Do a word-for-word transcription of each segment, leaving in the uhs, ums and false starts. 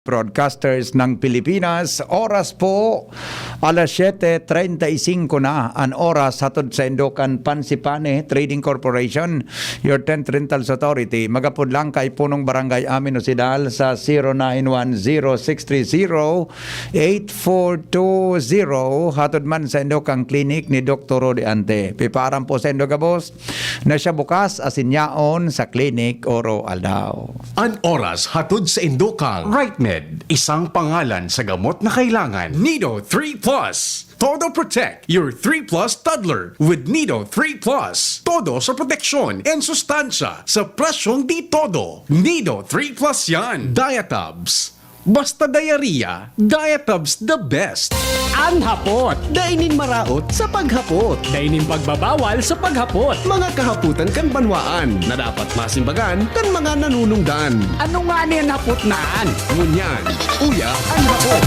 Broadcasters ng Pilipinas. Oras po, alas siyete treinta y cinco na an oras. Hatod saindo kan Pansipane Trading Corporation, your tent rentals authority. Magapod lang kay Punong Barangay Amin Osidal sa zero nine one zero six three zero eight four two zero. Hatod man saindo kan klinik ni Doktor Rodi Ante. Pipaaram po saindo gabos na siya bukas asin yaon sa klinik oro-aldaw. An oras hatod saindo kan RightMed, isang pangalan sa gamot na kailangan. Nido three plus. Todo Protect, your three plus toddler with Nido three plus. Todo sa proteksyon and sustansya sa presyong di todo. Nido three plus yan. Diatabs. Basta diarrhea, Diatabs the best. An hapot, dai nin maraot sa paghapot. Dai nin pagbabawal sa paghapot. Mga kahapotan kan banwaan na dapat masimbagan kan mga nanunungdan. Ano ngani an hapot na an? Ngunyan, uya an hapot.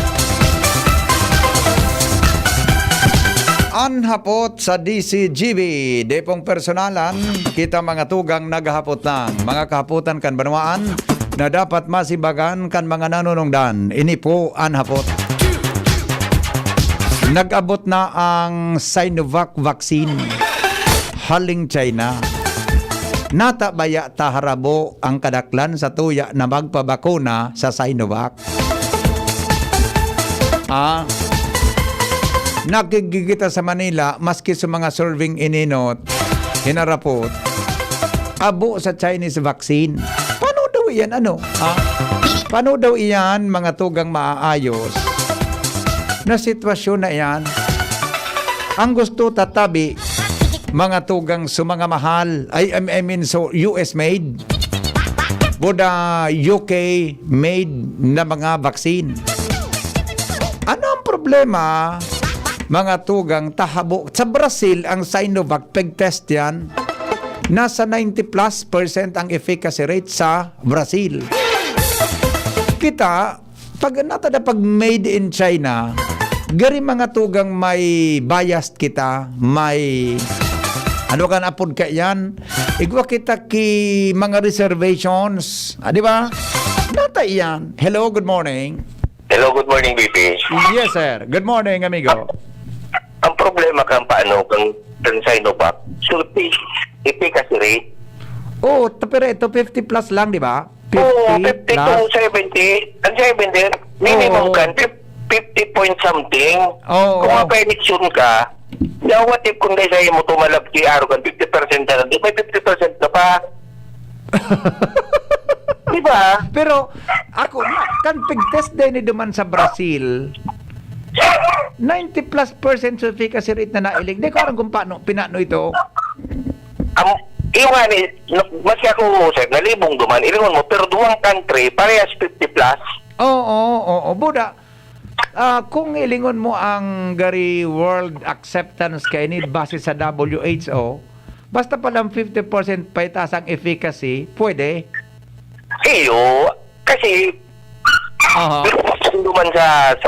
An hapot sa D C G B, di pong personalan, kita mga tugang naghahapot lang. Mga kahapotan kan banwaan, na dapat masimbagan kan mga nanunungdan. Ini po an hapot. Nag-abot na ang Sinovac vaccine haling China. Nata baya ta harabo ang kadaklan sa tuya na magpabakuna sa Sinovac? Ah, nakikita sa Manila, maski sa mga surveying ininot, hinarapot, abo sa Chinese vaccine. Paano daw iyan, ano? Ha? Paano daw iyan, mga tugang maayos na sitwasyon na iyan? Ang gusto tatabi, mga tugang sa mga mahal, ay, I I mean, so U S made, buda U K made na mga vaccine. Ano ang problema, mga tugang, tahabo? Sa Brazil, ang Sinovac, peg-test yan. Nasa ninety plus percent ang efficacy rate sa Brazil. Kita, pag natada pag made in China, gari mga tugang may biased kita, may ano kan apod ka yan? Igwa kita ki mga reservations, ah, di ba? Nata iyan. Hello, good morning. Hello, good morning, B P. Yes, sir. Good morning, amigo. Ang problema kan paano, kan, kan Sinovac, so, efficacy rate. Oo, t-, pero ito, fifty plus lang, di ba? Oo, fifty fifty to plus? Seventy. Ang seventy, minimum Oo. Kan, fif-, fifty point something. Oo, Kung oo. Mapainiksyon ka, now what if kung dahil sa'yo mo tumalab ki araw kan fifty percent na lang, di may fifty percent ka pa. Di ba? Pero, ako, na, kan pig-test din ni duman sa Brazil, ninety plus percent sa efficacy rate na nailing. Di ko alam kung paano, pinano ito. Ang, yung nga ni, no, maski ako, sir, nalibong duman, ilingon mo, pero duwang country, parehas fifty plus. Oo, oo, oo. Buda, ah, kung ilingon mo ang gari world acceptance kaini base sa W H O, basta pa lang fifty percent paitaas ang efficacy, pwede. Iyo, kasi, Aha. Pero kung duman sa, sa,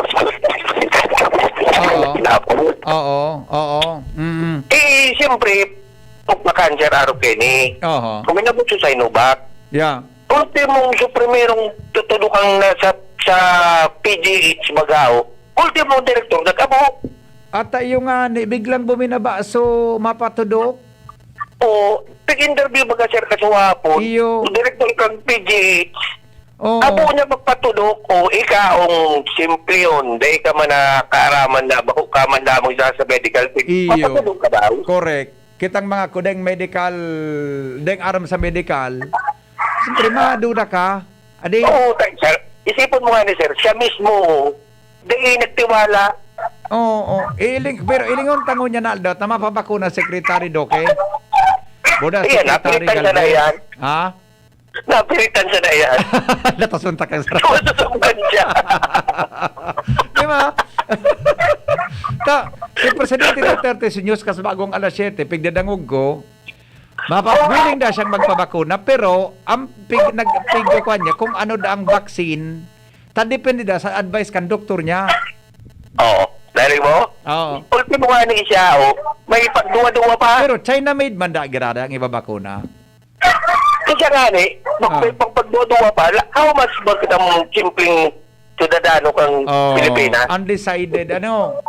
Oo. Pinapos. Oo, oo. Mm. Eh, siyempre, kung pa-cancer araw kayo ni, Aha. Kung may nabot sa Sinovac, Yeah. Ultimong suprimerong tutudok ang nasa, sa P G H Bagao. Ultimong direktor, nag-abo. At iyo nga, ni, biglang buminaba, so mapatudok? O, pag-interview baga, sir, kasuhapon, Iyo. Direktor kang P G H. Oo. Abo niya magpatudok, o ikaw, simple yun. Dahil ka man na kaaraman na, bako ka man lamang sa, sa medical field. Iyo. Mapatudok ka daw? Correct. Kitang mga kudeng medical, deng aram sa medical, siyempre, maduda ka. Adi? Oo, ta-, sir. Isipon mo nga ni sir, siya mismo, dai nagtiwala. Oo, oo. Iling-, pero ilingon ta ngunyan na aldaw, ta mapabakuna, Secretary Duque. Buda, Ayan, Secretary napilitan siya na Galvez. Yan. Ha? Napilitan siya na yan. Natasuntak ang sarap. Susundan siya. Di ba? Ta, si Presidente Duterte, si News Kas Bagong alas siyete, pigdadangog ko, mapa-, willing na siyang magpabakuna, pero ang pig-, nag-, pigkukuhan niya kung ano da ang vaccine, ta depende da sa advice kan doktor niya. Oo. Narinig mo? Oo. Ultimo nga ni siya, oh, may pagduwa-duwa pa. Pero China-made man da, girada ang ibabakuna. Kaya nga ni, mag-, Ah. may pagpagduwa-duwa pa, la-, how much ba kita mong simpleng Dadano kang Oh, Pilipinas. Undecided, ano?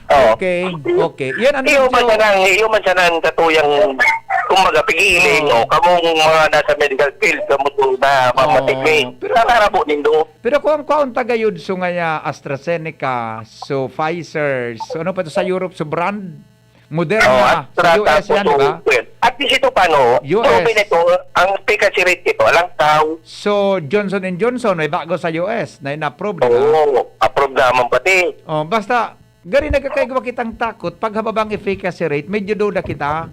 Oo. Okay, okay. Yan ang Iyo man medyo... sanang, iyo man sanang katuyang, kumbaga, pigiling, Oo. o kamong mga nasa medical field, kamo to na mamatik Oo. ni, Pero- nakarabo nindo. Pero kung ang kwaon tagayod, so ngaya AstraZeneca, so Pfizer, so ano pa to sa Europe, so brand? Oh, Moderna, Astra, sa U S tapos yan, di ba? Well, at least ito pa, no? U S. Proven ito, ang efficacy rate nito, alang tao. So, Johnson and Johnson, may bago sa U S, na ina-approve, di ba? Oo, approve naman pati. Oh, basta, gari nagkakaigwa kitang takot, pag hababang efficacy rate, medyo duda kita.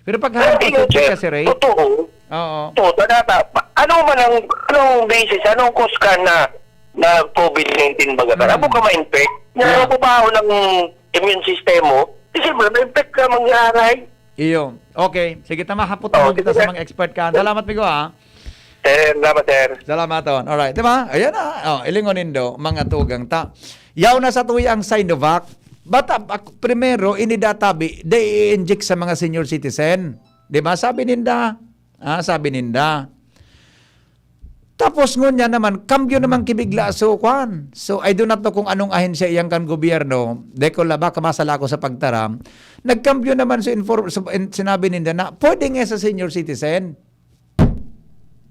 Pero pag harap Hindi sa yun, sir. efficacy rate, Totoo. Oo. Totoo, tata. Ano man ang, anong basis, anong cause ka na, na COVID nineteen baga ka? Mm. Abo ka ma-infect? Yeah. Nabubaho ng immune system mo, kasi mo, ma-infect ka, mangyaray. Iyo. Okay. Sige, tama. Hapot Oh, naman kita sige, sa sir. mga expert ka. Salamat, Migo, ha? Sir, salamat, sir. Salamat, on. Alright. Di ba? Ayan na. Oh, ilingon nindo, mga tugang ta. Yaw na sa tuya ang Sinovac. Bata, ak- primero, inidatabi, di i-inject sa mga senior citizen. Di ba? Sabi ninda. Ah, sabi ninda. Tapos ngunyan naman, kambyo naman kibigla so kwan. So, I do not know kung anong ahensya iyang kan gobyerno. Deko la, baka masala ako sa pagtaram. Nagkambyo naman so infor- so, in- sinabi ninda na pwede nga sa senior citizen.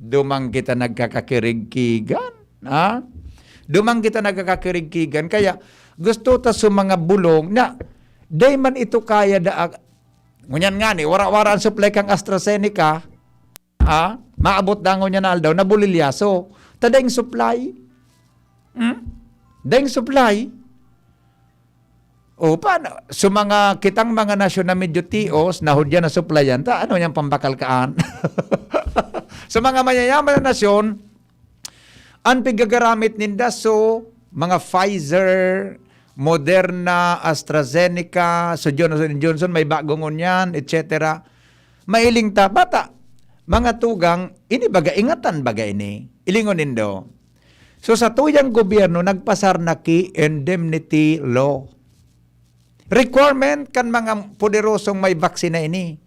Dumang kita nagkakakirigkigan, ha? Dumang kita nagkakakirigkigan. Kaya gusto ta sa mga bulong na, day man ito kaya da... Ngunyan nga ni, wara-wara ang supply kang AstraZeneca, ha? Maabot dangon niya na aldaw, nabulilyaso. Ta daing supply. Hmm? Daing supply. O, paano? So, mga, kitang mga nasyon na medyo tios, na hudya na supplyan, ta, ano niyang pambakal kaan? Sa mga mayayaman na nasyon, ang pigagaramit ninda, so, mga Pfizer, Moderna, AstraZeneca, so Johnson and Johnson, may bago ngunyan, et cetera. Mailing ta, bata, mga tugang, ini baga, ingatan baga ini. Ilingon nindo. So, sa tuyang gobyerno, nagpasar na ki indemnity law. Requirement kan mga poderosong may vaccine na ini.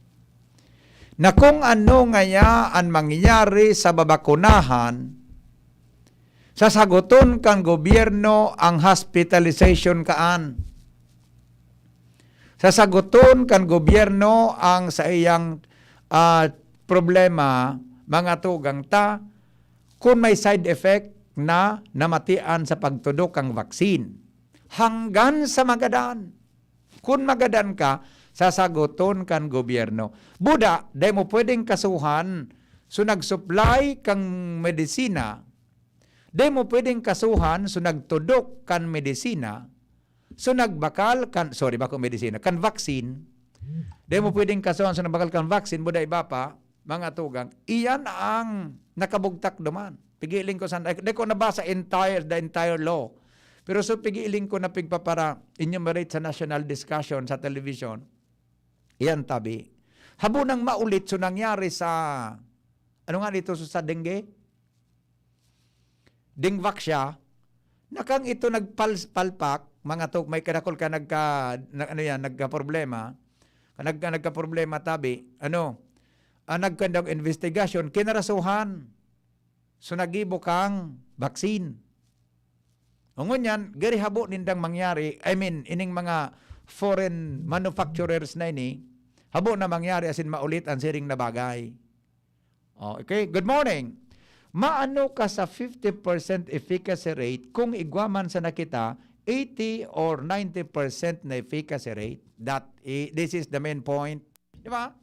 Na kung ano ngaya an mangyayari sa babakunahan, sasaguton kan gobyerno ang hospitalization kaan. Sasaguton kan gobyerno ang saiyang, ah, problema, mga tugang ta, kun may side effect na namatian sa pagtudok kan vaccine. Hanggan sa magadan. Kun magadan ka, sasaguton kan gobyerno. Buda, dai mo pwedeng kasuhan, so nag-supply kang medisina, dai mo pwedeng kasuhan, so nagtudok kan medisina, so nagbakal kan, sorry, bako medisina, kan vaccine, dai mo pwedeng kasuhan, so nagbakal kan vaccine, buda iba pa, mga tugang, iyan ang nakabugtak duman. Pigiling ko san, di ko nabasa entire, the entire law. Pero so pigiling ko na pigpapara enumerate sa national discussion sa television. Iyan tabi. Habo nang maulit so nangyari sa, ano nga dito sa dengue? Dingvac siya, nakang ito nagpalpak, mga to, may kadakol ka nagka, na, ano yan, nagka-problema, nagka, nagka-problema tabi, ano, ah, nagkandang investigation, kinarasuhan. So, nagibo kang vaccine. O ngunyan, gari habo nindang mangyari, I mean, ining mga foreign manufacturers na ini, habo na mangyari asin maulit ang siring na bagay. Oh, okay, good morning. Maano ka sa fifty percent efficacy rate kung igwa man sana kita eighty or ninety percent na efficacy rate? That i- this is the main point. Di ba?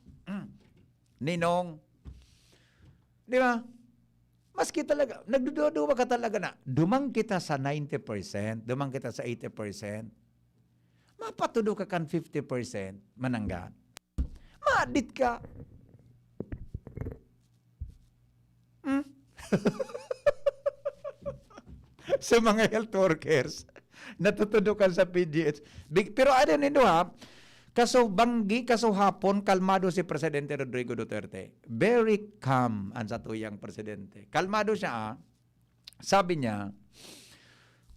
Ninong. Di ba? Maski talaga, nagduduwa-duwa ka talaga na, dumang kita sa ninety percent, dumang kita sa eighty percent. Mapatudo ka kan fifty percent, manangga. Maadit ka. Hmm? Sa mga health workers, natutudo ka sa P G H. Big, pero ano nindo ha, kaso banggi, kaso hapon, kalmado si Presidente Rodrigo Duterte. Very calm ang satuyang presidente. Kalmado siya, ah. Sabi niya,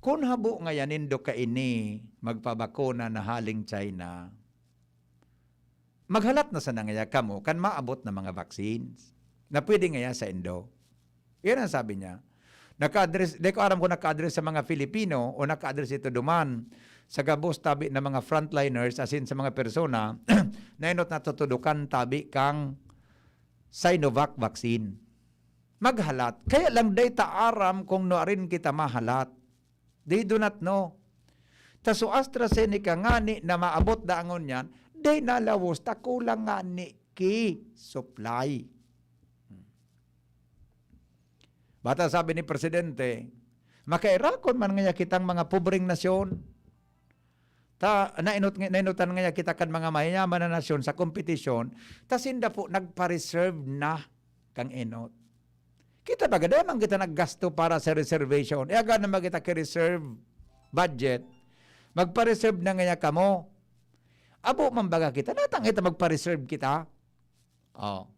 "Kun habo ngayan nindo kaini magpabakuna na haling China, maghalat na sana ngaya kamo kan maabot na mga vaccines na pwede ngaya sa indo." Yan ang sabi niya. Naka-address, di ko aram kung naka-address sa mga Filipino o naka-address ito duman sa gabos tabi na mga frontliners, as in sa mga persona na inot na tutudukan tabi kang Sinovac vaccine. Maghalat. Kaya lang, di ta aram kung nuarin kita mahalat. They do not know. Ta so AstraZeneca ngani na maabot dangon yan, di nalawos ta kulang ngani ki supply. Bata sabi ni Presidente, makairakon man ngaya kitang mga pobreng nasyon. Ta, nainot, nainutan ngaya kita kan mga mayayaman na nasyon sa kompetisyon, ta sinda po nagpa-reserve na kang inot. Kita baga, dai man kita naggasto para sa reservation. E, aga naman kita ki reserve budget. Magpa-reserve na ngaya kamo. Abo man baga kita, natang kita magpa-reserve kita. Oh.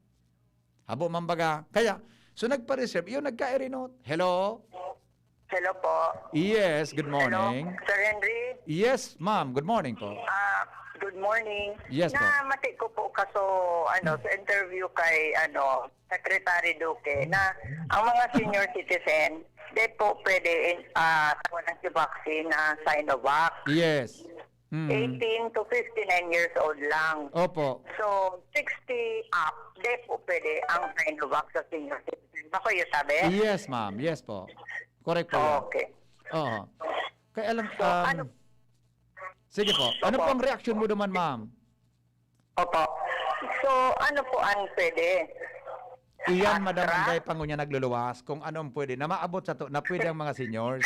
Abo man baga. Kaya, so nagpa-reserve, yun, nagkairinot. Hello? Hello po. Yes, good Hello, morning. Sir Henry. Yes, ma'am. Good morning po. Ah, good morning. Yes po. Namati ko po kaso ano sa interview kay ano Secretary Duque na ang mga senior citizen di po pwede in, ah, kuha ng vaccine na Sinovac. Yes. Mm. eighteen to fifty-nine years old lang. Opo. So, sixty up, di po pwede ang Sinovac sa senior citizen. Bako yun sabi? Yes, ma'am. Yes po. Correct po yan. Okay. Oo. Kaya lang, So, um, ano- sige po. Ano Opo. po ang reaction mo naman, ma'am? Opo. So, ano po ang pwede? Iyan, madam, Astra? Anggay Pangunya nagluluwas kung ano ang pwede na maabot sa to, na pwede ang mga seniors.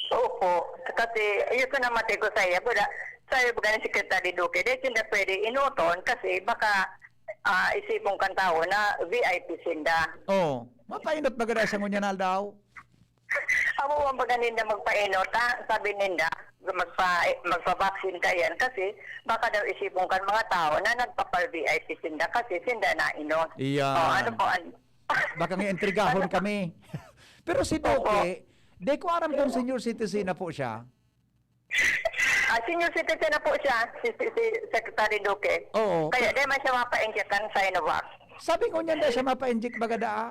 Opo. Kasi, ayun ko namati ko sa iya. Buda, sa iyo, buda ni Secretary Duque, di sinda pwede inuton kasi baka ah, isipon kan tawo na V I P sinda. Oh, mapainot ba gada sa ngunyan na aldaw? Amo ang baga ninda magpainot, ha? Sabi ninda, magpa, magpa-vaccine ka yan kasi baka daw isipon kan mga tao na nagpapal-V I P sinda kasi sinda na inot. Iyan. Oh, ano po, an- Baka nga intrigahon kami. Pero si Duque, di ko aram kung senior citizen na po siya. Ah, senior citizen na po siya, si, si, si Secretary Duque. Oo. Kaya di man siya mapa-inject ng Sinovac. Sabi ko niyan, dahil siya mapa-inject baga daa.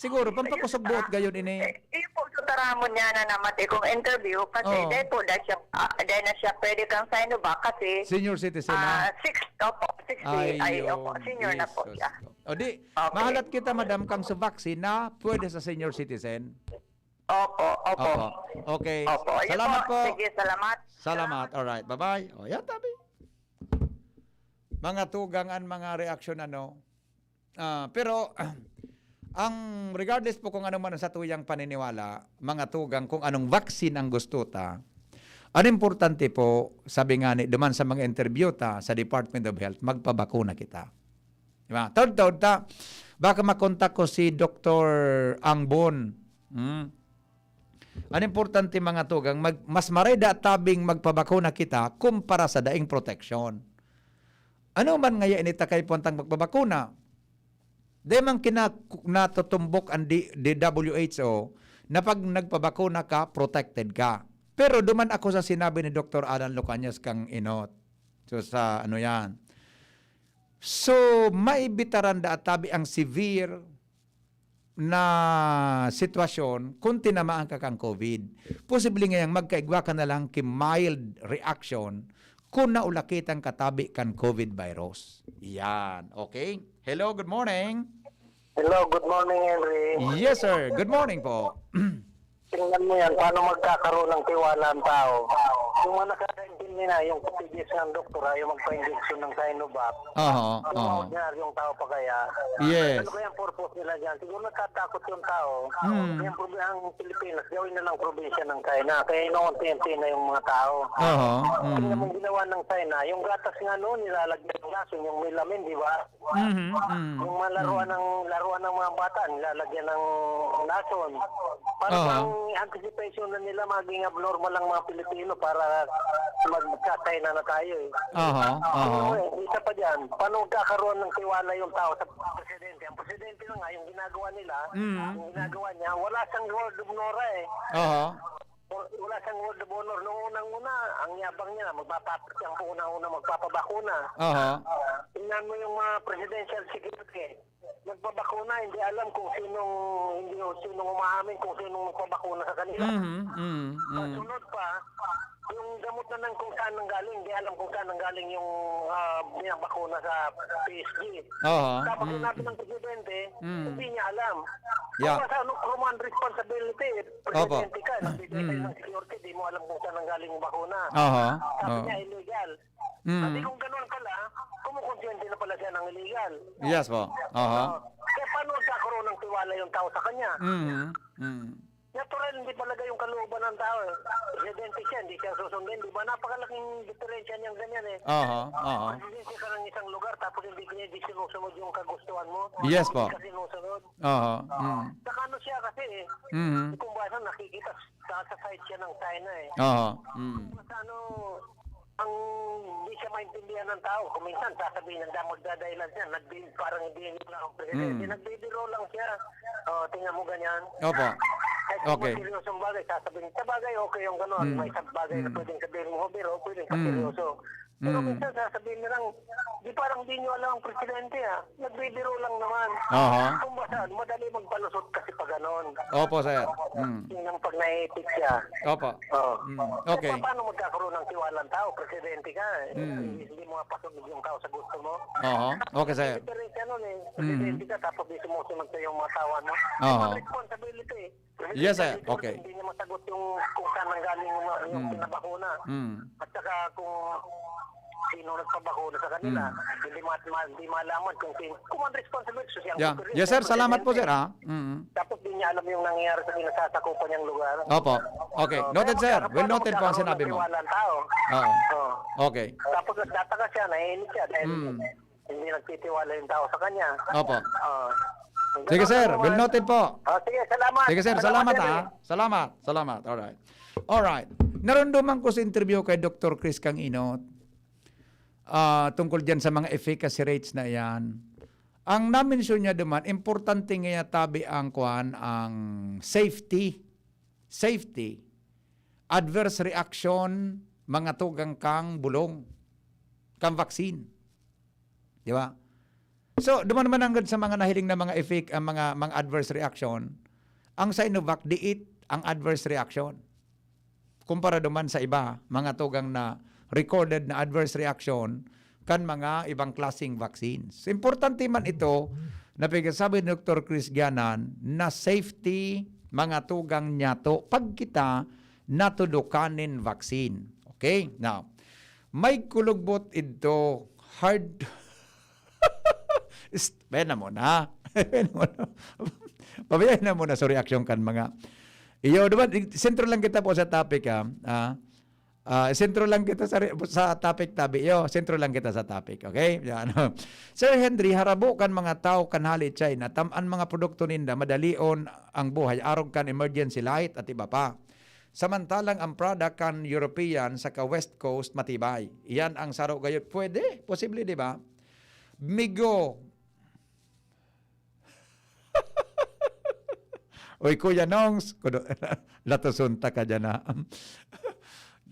Siguro, pampakusog buot gayon ini. Eh, iyo po, sa taramon niya na namati kong interview kasi Oo. dahil po, dahil siya, ah, dahil na siya pwede kang Sinovac kasi Senior citizen na. ah, six, opo, sixty, ay, opo, senior na po Jesus siya. Po. O di, Okay. mahalat kita, madam, kang sa vaccine na pwede sa senior citizen. Opo, opo. Opo. Okay. Opo, ayun Salamat po. Sige, salamat. Salamat. Alright. Bye-bye. O, yan, tabi. Mga tugang an mga reaksyon, ano. Ah, pero, ang regardless po kung ano man ang satuyang paniniwala, mga tugang, kung anong vaccine ang gusto ta, ang importante po, sabi nga ni, duman sa mga interview ta sa Department of Health, magpabakuna kita. Di ba? Taud-taud ta, baka makontak ko si Doktor Angbon. Hmm? Ang importante, mga tugang, mag, mas maray da tabing magpabakuna kita kumpara sa daing proteksyon. Ano man ngaya ini ta kaipuhan tang magpabakuna? Di man kina, natutumbok ang D, D W H O na pag nagpabakuna ka, protected ka. Pero duman ako sa sinabi ni Doktor Alan Lucañas kang inot. So, sa ano yan? So, maibitaran da tabi ang severe na sitwasyon kung tinamaan ka kang COVID. Posible ngayang magkaigwa ka na lang ki mild reaction kung naulakitan ka tabi kan COVID virus. Yan. Okay? Hello, good morning. Hello, good morning, Henry. Yes, sir. Good morning po. Tingnan mo yan, paano magkakaroon ng tiwala ang tao? Yung mga nakakaintindi na, yung P T Gs ng doktor, ayaw magpa-injection ng Sinovac. Aha, Yung mga aha. ordinaryong tao pa kaya. Yes. Ano kaya ang purpose nila dyan? Siguro nagkatakot yung tao. Hmm. Yung probi- ang Pilipinas, gawin na lang probinsya ng China. Kaya inoonti-unti na yung mga tao. Aha, Tingnan mm. mo ginawa ng China. Yung gatas nga noon, nilalagyan ng lason, yung melamin, di ba? Mhm, mhm. Yung mga laruan ng laruan ng mga bata, nilalagyan ng lason. Para Aha. bang anticipation na nila maging abnormal ang mga Pilipino para magka-China na tayo eh. Aha, aha. Ano eh, isa pa dyan, paano magkakaroon ng tiwala yung tao sa presidente? Ang presidente na nga, yung ginagawa nila, Mm. yung ginagawa niya, wala siyang word of honor eh. Aha. Wala siyang word of honor. Noong unang-una, ang yabang niya, magpapapit ang unang-una, magpapabakuna. Aha. Tingnan mo yung mga presidential secretary. Nagpabakuna, hindi alam kung sinong, hindi, sinong umaamin kung sinong nagpabakuna sa kanila. Mhm, mhm, mhm. Sunod pa, yung gamot na nang kung saan nanggaling, hindi alam kung saan nanggaling yung ah, binabakuna sa P S G. Oho. Tapos Mm. sinabi ng presidente, Mm. hindi niya alam. Yeah. Tapos ano, command responsibility, eh, presidente ka, nagbibigay Mm. ng security, di mo alam kung saan nanggaling yung bakuna. Oho. Sabi Oo. niya, illegal. Mm. Sabi kung ganun pala, kumukonsyente na pala siya ng illegal. Yes po. Oho. Oh. Kaya paano magkakaroon ng tiwala yung tao sa kanya? Mm. Mm. Natural, hindi talaga yung kalooban ng tao. Eh. Presidente siya, hindi siya susundin. Di ba napakalaking diferensya niyang ganyan eh. Oho. Oho. Presidente ka ng isang lugar tapos hindi niya di sinusunod yung kagustuhan mo. Yes Hindi po. ka sinusunod. Oho. Mm. Saka ano siya kasi eh, Mhm. kung basa nakikita, sa, sa side siya ng China eh. Oho. Mm. Basta ano, ang hindi siya maintindihan ng tao. Kung minsan, sasabihin ng damo, magdadahilan siya, nagdi, parang hindi niya lang ang presidente. Mm. Nagbibiro lang siya. Oh, tingnan mo ganyan. Opo. Kahit kung Okay. maseryosong bagay, sasabihin, sa bagay, okay yung gano'n. Mm. May isang bagay na Mm. pwedeng sabihin mo, biro, pwedeng Mm. seryoso. Pero Mm. minsan sasabihin nilang, di parang di nyo alam ang presidente ah. Nagbibiro lang naman. Aha. Kung basta, madali magpalusot kasi pa ganon. Opo, sir. Mm. Yun ang pag naiipit siya. Opo. Oh. Mm. Okay. Pa- Paano magkakaroon ng tiwala ng tao? Presidente ka. Eh. Mm. Hindi mo mapasunod yung tao sa gusto mo. Oho. Okay, sir. Diferensya nun eh. Mm. Presidente ka tapos di sumusunod sa yung mga tao mo. Oho. Responsibility. Yes, sir. Responsibility, Okay. Hindi niya masagot yung kung saan nanggaling yung, mga- yung Mm. pinabakuna. Mm. At saka kung sino nagpabakuna sa kanila. Mm. Hindi ma- ma- hindi malaman kung sino. Kung ang responsibility, siya ang Yeah. presidente, Yes, sir. Salamat po, presidente. Sir. Ha? Mm. Tapos di niya alam yung nangyayari sa kinasasakupan niyang lugar. Opo. Okay. Oh, Noted, kaya sir. magkakaroon- Well noted po ang magkakaroon sinabi ng mo. Tiwala ang tao. Oo. Oh. Okay. Tapos nagtataka siya, naiinis siya dahil Mm. hindi nagtitiwala yung tao sa kanya. Opo. Oh. Sige, sir. Well noted po. Oh, sige, salamat. Sige, sir. Salamat, sir. Ha. Salamat. Salamat. Alright. Alright. Narunduman ko sa interview kay Doktor Chris Kang Inot, ah, tungkol dyan sa mga efficacy rates na yan. Ang na-mention niya duman, importante nga tabi ang kuan, ang safety. Safety. Adverse reaction, mga tugang kang bulong, kang vaccine. Di ba? So, duman man nanggad sa mga nahiling na mga effect, ang mga, mga adverse reaction, ang Sinovac, diit ang adverse reaction. Kumpara duman sa iba, mga tugang na recorded na adverse reaction kan mga ibang klaseng vaccines. Importante man ito na pagkasabi ni Doktor Chris Gianan na safety, mga tugang niya to, pag kita natudukan nin vaccine. Okay? Now, may kulugbot idto, hard Ist, pabayaan mo na. Pabayaan mo na. Pabayaan na muna sa reaksyon kan mga iyo. Diba, sentro lang kita po sa topic, ha? Ah, ah, sentro lang kita sa, re- sa topic, tabi. Iyo, sentro lang kita sa topic, okay? Yan. Sir Henry, harabo kan mga tao kan hali China, tam-an mga produkto ninda, madalion ang buhay, arog kan emergency light at iba pa. Samantalang ang product kan European sa ka West Coast matibay. Iyan ang saro gayod. Pwede, posible, di ba? Migo. Oy, Kuya Nongs, kudo, latoson ta ka dyan, ha?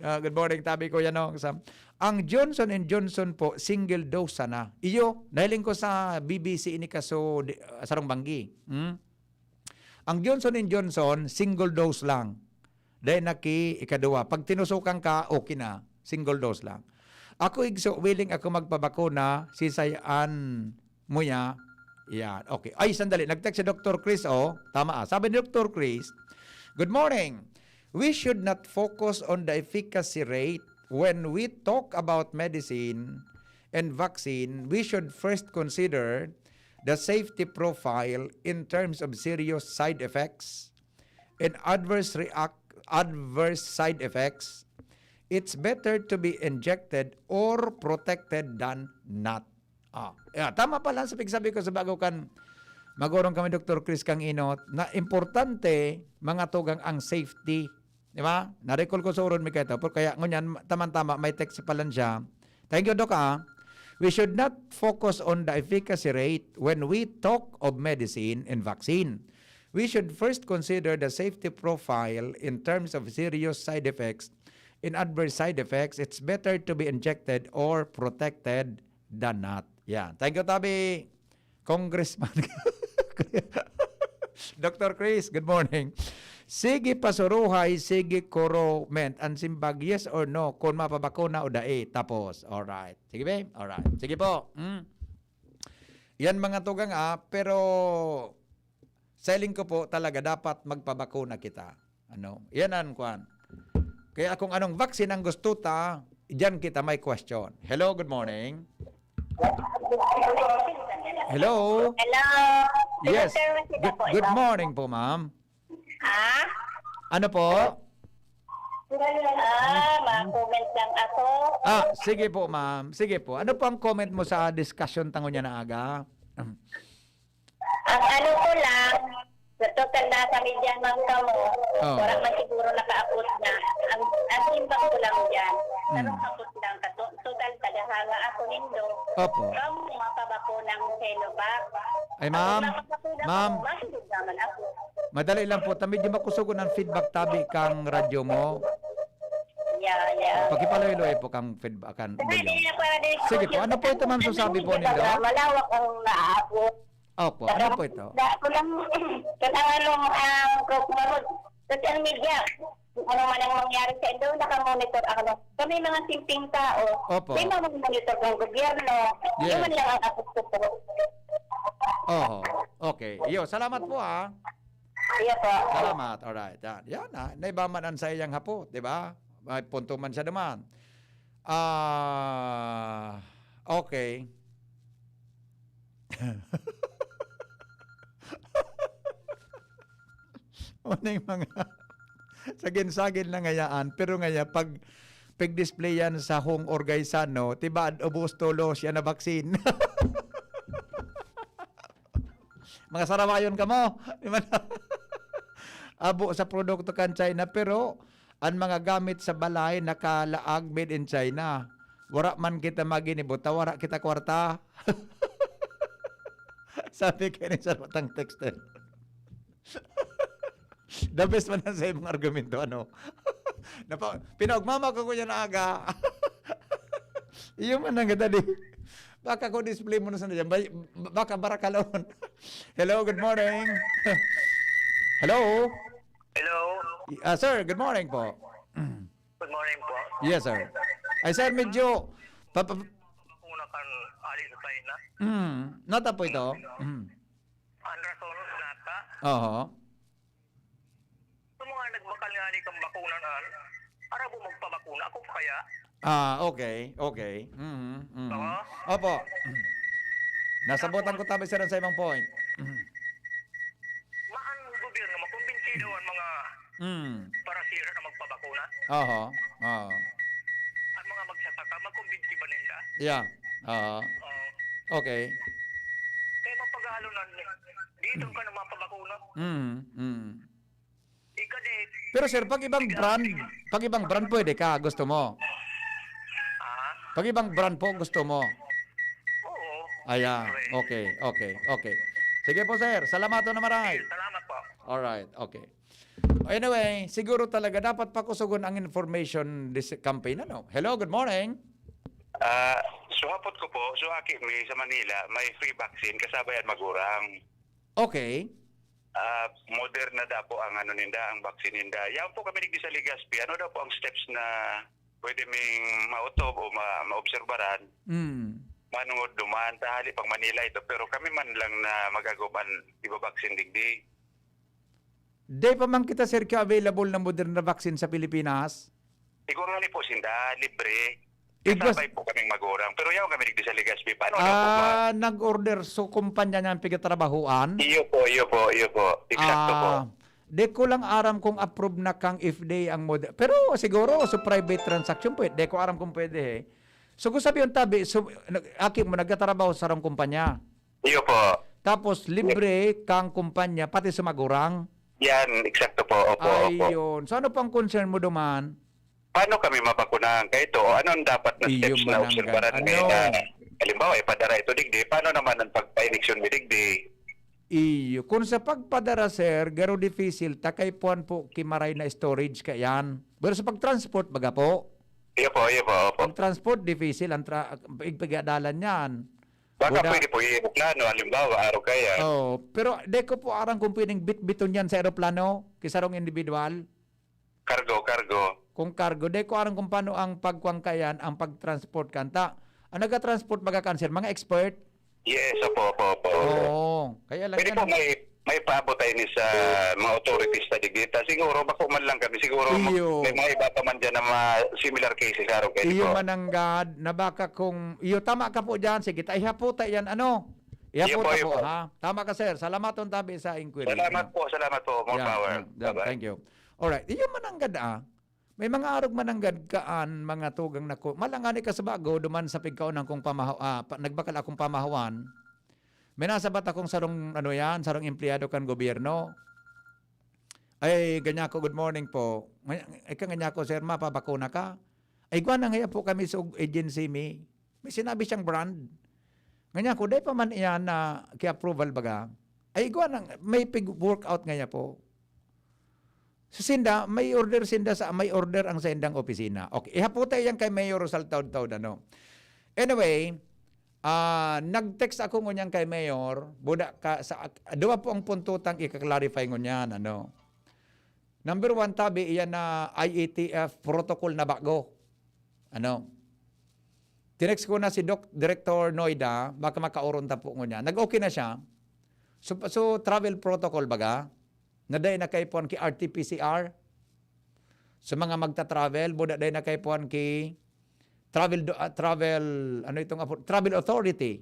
Ah, good morning, tabi, Kuya Nongs. Ah, ang Johnson and Johnson po, single dose sana. Iyo, nahiling ko sa B B C ini kaso di, ah, sarong banggi. Hmm? Ang Johnson and Johnson, single dose lang. Dahil naki ikaduwa. Pag tinusukan ka, okay na. Single dose lang. Ako, igso, willing ako magpabakuna, sisayan mo ya. Yan. Okay. Ay, sandali. Nag-text si Doktor Chris, oh. Tama, ah. Sabi ni Doktor Chris, "Good morning. We should not focus on the efficacy rate when we talk about medicine and vaccine. We should first consider the safety profile in terms of serious side effects and adverse react adverse side effects. It's better to be injected or protected than not." Ah, yeah, tama pala sa pigsabi ko sa bago kan magurong kami, Doktor Chris Kang Inot, na importante, mga tugang, ang safety. Di ba? Na-recall ko sa uron mi kaito. Pero kaya ngunyan, tama-tama, may text pa lang siya. Thank you, Doc, ah. We should not focus on the efficacy rate when we talk of medicine and vaccine. We should first consider the safety profile in terms of serious side effects. In adverse side effects, it's better to be injected or protected than not. Yan. Thank you, Tabi. Congressman. Doctor Chris, good morning. Sige pasuruhay, sige kuroment. An simbag, yes or no, kung mapabakuna o dai. Tapos, alright. Sige, be? Alright. Sige po. Mm. Yan mga tugang, ah, pero sa hiling ko po talaga dapat magpabakuna kita. Ano? Yan ang kwan. Kaya kung anong vaccine ang gusto ta, diyan kita may question. Hello, good morning. Hello? Hello. Yes. Good afternoon, sir. Good, good morning po, ma'am. Ha? Ano po? Ah, ma-comment lang ako. Ah, sige po, ma'am. Sige po. Ano po ang comment mo sa discussion ta ngunyan na aga? Ang ano ko lang, sa total nasa media man kamo, Oo. wala man siguro nakaabot na. Ang, ang simbag ko lang dyan, tarong abot lang ka. To- Total, tagahanga ako nindo. Opo. Kamo, mapabako ng Sinovac. Ay, ma'am. Kung mapabako na Ma'am. kamo, masunod naman ako. Madali lang po. Tami di makusugon ang feedback tabi kang radyo mo. Yeah, yeah. Pakipaloy-loy po kang feedback kan Saka radyo. hindi na pwede. Sige po, ano po ito, ma'am, sasabi po ninyo? Malawak ang naabot. Opo, ano po ito? Ako lang, kailangan nung ang kukumabot. Kasi ang media, kung ano man ang mangyari sa indo, nakamonitor ako. Kami mga simpleng tao, Opo. May mga monitor ng gobyerno. Yes. Yun lang ang abot ko po. Oho. Okay. Iyo, salamat po, ah. Iya po. Salamat. Alright. Yan. Yan, ah. Naiba man ang sa iyang hapot, di ba? May punto man siya naman. Ah, okay. Ano yung mga sagin-sagin na ngayaan, pero ngaya pag pag-display yan sa Hong Orgaisano, tiba ubos tulos yan na vaccine. Mga sarawayon kamo. Di ba? Abo sa produkto kan China, pero ang mga gamit sa balay nakalaag made in China. Wara man kita maginibo, ta wara kita kwarta. Sabi kayo ni sarutang texter. The best man ang sa imong argumento, ano? Napa, pinaugmama ko kuya na aga. Iyo man ang gadali. Baka ko display mo na sa dyan. Bay- Baka barakalon. Hello, good morning. Hello? Hello. Ah, sir, good morning po. Good morning po. Yes, sir. Ay, sir, medyo... Pa, pa, Bakuna kan ali sa China. mm, nata po ito. Mm. Ang rason nata, Oho. sa mga nagbakal nga ali kang bakuna na, arabo magpabakuna. Ako pa kaya? Ah, okay, okay. Mhm, mhm. Oo. Opo. Nasabutan ko tabi sir sa imong point. Mhm. Maan gobyerno, makumbinsido ang mga Mm. parasira na magpabakuna. Oho. Oo. Ang mga magsasaka, makumbinsi ba ninda? Yeah. Oo. Oo. Okay. Kaya mapagahalonan, dito ka na mapabakuna. Mm. Mm. Ika di, Pero sir, pag ibang brand, pag ibang brand pwede ka, gusto mo. ah, Pag ibang brand po gusto mo. Oo. Ayan. Siyempre. Okay, okay, okay. Sige po sir, salamat na maray. Salamat po. Alright, okay. Anyway, siguro talaga dapat pakusugon ang information dis- campaign, ano? Hello, good morning. Ah, so hapot ko po, so aki mi sa Manila, may free vaccine, kasabay ang magurang. Okay. Ah, Moderna da po ang ano ninda, ang vaccine ninda. Yan po kami digdi sa Legazpi, ano daw po ang steps na pwede ming maotob o ma maobserbaran? Mm. Manungod duman, tahali pang Manila ito, pero kami man lang na magagoban ibabaksin digdi. Di pa man kita, sir, ka available na Moderna vaccine sa Pilipinas? Siguro ni po sinda, libre. Igwas- Kasabay po kaming magurang. Pero yaw kami digdi sa Legazpi. Paano daw po ma- Ah, nag-order so kumpanya niya ang pigatrabahoan? Iyo po, iyo po, iyo po. Eksakto po. Ah, di ko lang aram kung approve na kang F D A ang mod. Pero siguro, so private transaction, pwede. Di ko aram kung pwede eh. So kung sabi yung tabi, so, nag- aki mo, nagtatrabaho sa sarong kumpanya. Iyo po. Tapos libre kang kumpanya, pati sa magurang. Yan, eksakto po. Opo, opo. Ayun. So ano pang concern mo duman? Paano kami mabakunahan kaito? O ano ang dapat na Iyo steps na man ang obserbaran gan-, kaya ano? Na, halimbawa, ipadara ito digdi, paano naman ang pagpa-injection mi digdi? Iyo. Kung sa pagpadara, sir, garo difisil, ta kay puan po, kimaray na storage ka yan. Pero sa pag-transport, baga po? Iyo po, iyo po, opo. Pag-transport, difisil ang tra- igpagadalan niyan. Baka Buda. Pwede po i-eroplano, halimbawa, araw kaya. Oh, pero di ko po aram kung pwedeng bitbiton yan sa eroplano, kisarong individual. Cargo, cargo. Kung cargo, di ko aram kung paano ang pagkuwang kayan, ang pag-transport kanta. Ang nag-transport baga kan, sir, mga expert? Yes, opo, opo, opo. Oo. Kaya lang Pwede yan. po may, may paabot tayo ni sa mga authorities sa digita. Siguro, bako man lang kami. Siguro, mag- Iyo. may mga iba pa man dyan na mga similar cases, araw kaya Iyo po. mananggad na baka kung iyo tama ka po diyan, sige, ta ihaputa yan, ano? Ihaputa Iyo po, po, iyo po. Ha? Tama ka, sir. Salamaton tabi sa inquiry. Salamat Ano? po, salamat po. More Yeah, power. yeah, yeah, Bye-bye. Thank you. Alright, iyo mananggad ah. May mga arog mananggad kaan, mga tugang na ko. Malangani ka sa bago, duman sa pigkaonan kong pamahaw, ah, pa, nagbakal akong pamahawan. May nasabat akong sarong, ano yan, sarong empleyado kan gobyerno. Ay, ganyan ko, "Good morning po." Ngay-, ika ganyan ko, "Sir, mapabakuna ka?" Ay, gwa na ngayon po kami sa agency mi. May sinabi siyang brand. Ganyan ko, "Dai pa man iyan na ki-approval baga?" Ay, gwa na, may pig-workout ngayon po. Sa sinda, may order sinda sa, may order ang sa indang opisina. Okay, ihaputa yan kay Mayor Rosal Taud-Taud, ano. Anyway, ah, nag-text ako ngunyan kay Mayor, buda ka, sa, duwa po ang punto tang ika-clarify ngunyan, ano. Number one, tabi, iyan na I A T F protocol na bago. Ano. Tinext ko na si Doc, Director Noida, baka makauron ta po ngunyan. Nag-okay na siya. So, so travel protocol baga, na dai na kaipuhan ki R T P C R. Sa mga magta-travel, buda dai na kaipuhan ki travel, do- ah, travel, ano itong apo-, travel authority.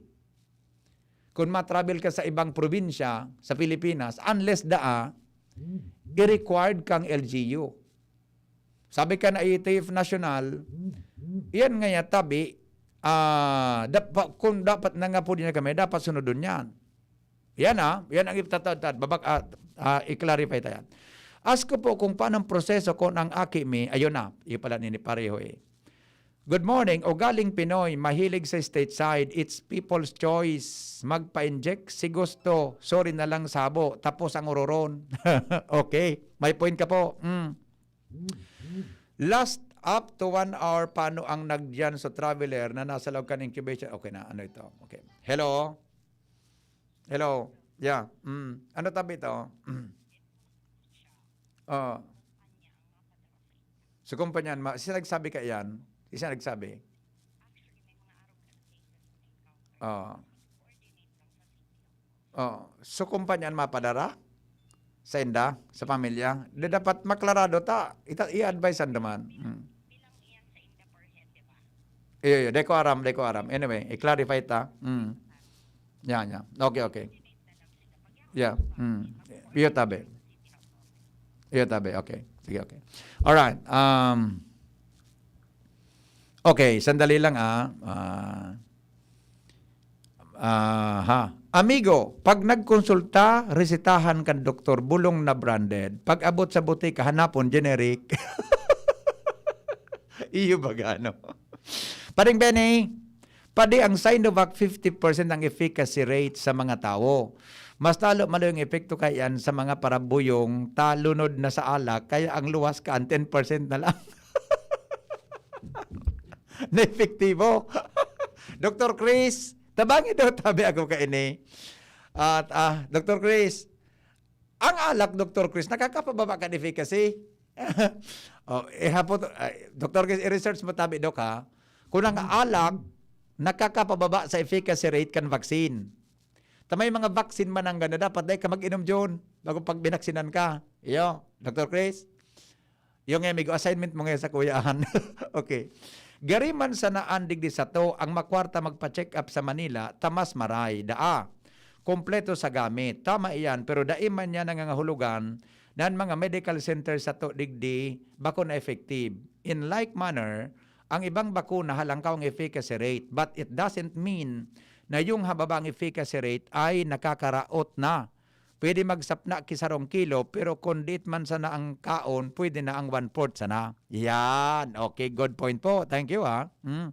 Kung ma-travel ka sa ibang probinsya sa Pilipinas, unless daa, i-required kang L G U. Sabi ka na I A T F national, iyan nga ya tabi, ah, dap-, kung dapat na nga po din kami, dapat sunodon yan. Yan ah, yan ang itatadtad, babak, ah, ah, i-clarify ta yan. Ask ko po kung paano ang proseso kung ang aki mi, ayun na, iyo pala nini pareho eh. Good morning, ugaling Pinoy, mahilig sa stateside, it's people's choice. Magpa-inject si gusto, sorry na lang sabo, tapos ang uroron. Okay, may point ka po. Mm. Last up to one hour, paano ang nagyan sa traveler na nasa loob kan incubation? Okay na, ano ito? Okay. Hello? Hello? Yeah. Mm. Ano tabi ito? Mm. Oh. Sa kumpanya, ma, siya nagsabi ka yan? Siya nagsabi? Oh. Oh. So, kumpanya mapadara sa inda, sa pamilya? Di dapat maklarado ta, ita, i-advise ang duman. Hmm. Iyo, iyo. Di ko aram, di ko aram. Anyway, i-clarify ta. Hmm. Yeah, yeah. Okay, okay. Yeah. Hmm. Iyo tabi. Iyo tabi. Okay. Sige, okay. Alright. Um, okay, sandali lang ah. Ah, ah, ha. Amigo, pag nagkonsulta, resetahan kan doktor, bulong na branded. Pag abot sa butika, hanapon, generic. Iyo ba gano? Paring Benny, padi ang Sinovac fifty percent ang efficacy rate sa mga tawo. Mas talo malo yung epekto kaiyan sa mga parabuyong talunod na sa alak, kaya ang luwas ka ang ten percent na lang. Na epektibo. Doktor Chris, tabangi daw tabi ako kaini. At, ah, Doktor Chris, ang alak, Doktor Chris, nakakapababa kan efficacy. Oh, ihapot, ay, Doktor Chris, i-research mo tabi, Dok, ha? Kung ang alak, nakakapababa sa efficacy rate kan vaccine. Ta may mga vaccine mananggad na dapat dai ka mag-inom, John, bago pag binaksinan ka. Iyo, Doktor Chris? Yung amigo, assignment mo ngayon sa kuyahan. Okay. Gari man sana an digdi sato, ang makwarta magpa-check up sa Manila, ta mas maray, daa. Kompleto sa gamit. Tama iyan, pero dai man niya nangangahulugan na an mga medical center sato digdi bako na effective. In like manner, ang ibang bakuna halangkaw ang efficacy rate, but it doesn't mean na yung hababa ang efficacy rate ay nakakaraot na. Pwede magsapna ki sarong kilo, pero kung diit man sana ang kaon, pwede na ang one-fourth sana. Yan. Okay, good point po. Thank you, ha. Mm.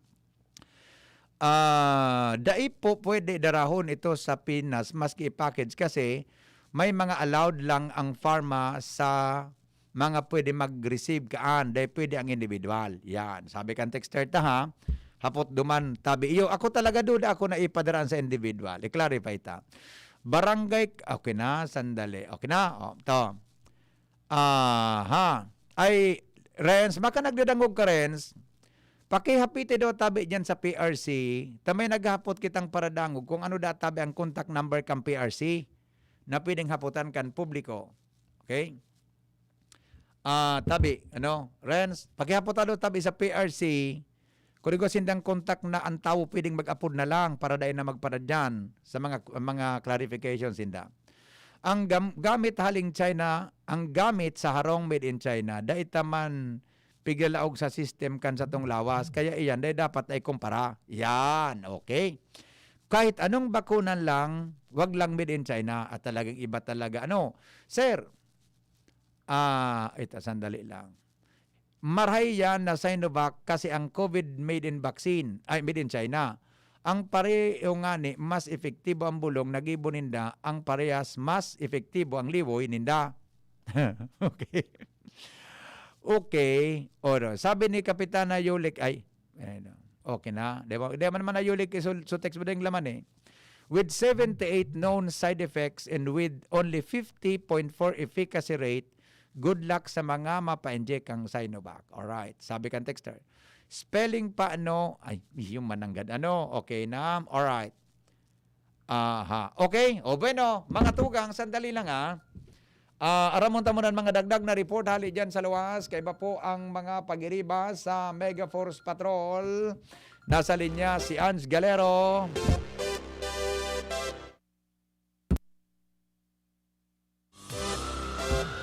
Ah, dai po pwede darahon ito sa Pinas, maski i-package, kasi may mga allowed lang ang pharma sa mga pwede mag-receive kaan, dai pwede ang individual. Yan. Sabi kan texter ta, ha. Hapot duman, tabi iyo. Ako talaga, duda ako na ipadaraan sa individual. I-clarify ta. Barangay, okay na, sandali. Okay na, oh, to. Aha. Ay, Renz, maka nagdadangog ka, Renz. Pakihapiti daw tabi diyan sa P R C. Ta may naghapot kitang paradangog kung ano da tabi ang contact number kan P R C na pwedeng haputan kan publiko. Okay? Ah, tabi, ano, Renz, pakihapot daw tabi sa P R C. Kung igwa sindang contact na ang tawo, pwedeng mag-apod na lang para dai na magparadyan sa mga, mga clarification sinda. Ang gam-, gamit haling China, ang gamit sa harong made in China, dai ta man piglalaog sa system kan satong lawas. Kaya iyan, dai dapat na ikumpara. Yan, okay. Kahit anong bakunan lang, wag lang made in China. At talagang iba talaga. Ano, sir? Ah, ito, sandali lang. Marahay yan na Sinovac kasi ang COVID made in vaccine, ay, made in China. Ang pareho ngani, mas epektibo ang bulong na gibo ninda, ang parehas mas epektibo ang liwoy ninda. Okay. Okay. Oro, sabi ni Kapitana Yulik, ay, ayun, okay na. Di ba, di man naman na Yulik, so, so text mo din laman eh. With seventy-eight known side effects and with only fifty point four efficacy rate, good luck sa mga mapa-inject ang Sinovac. Alright, sabi kan texter. Spelling pa, ano? Ay, yung mananggad, ano? Okay na. Alright. Aha. Okay. O bueno, mga tugang, sandali lang, ah. Ah, aramon ta muna ang mga dagdag na report hali dyan sa luwas. Kaiba po ang mga pagiriba sa Mega Force Patrol. Nasa linya si Ans Galero.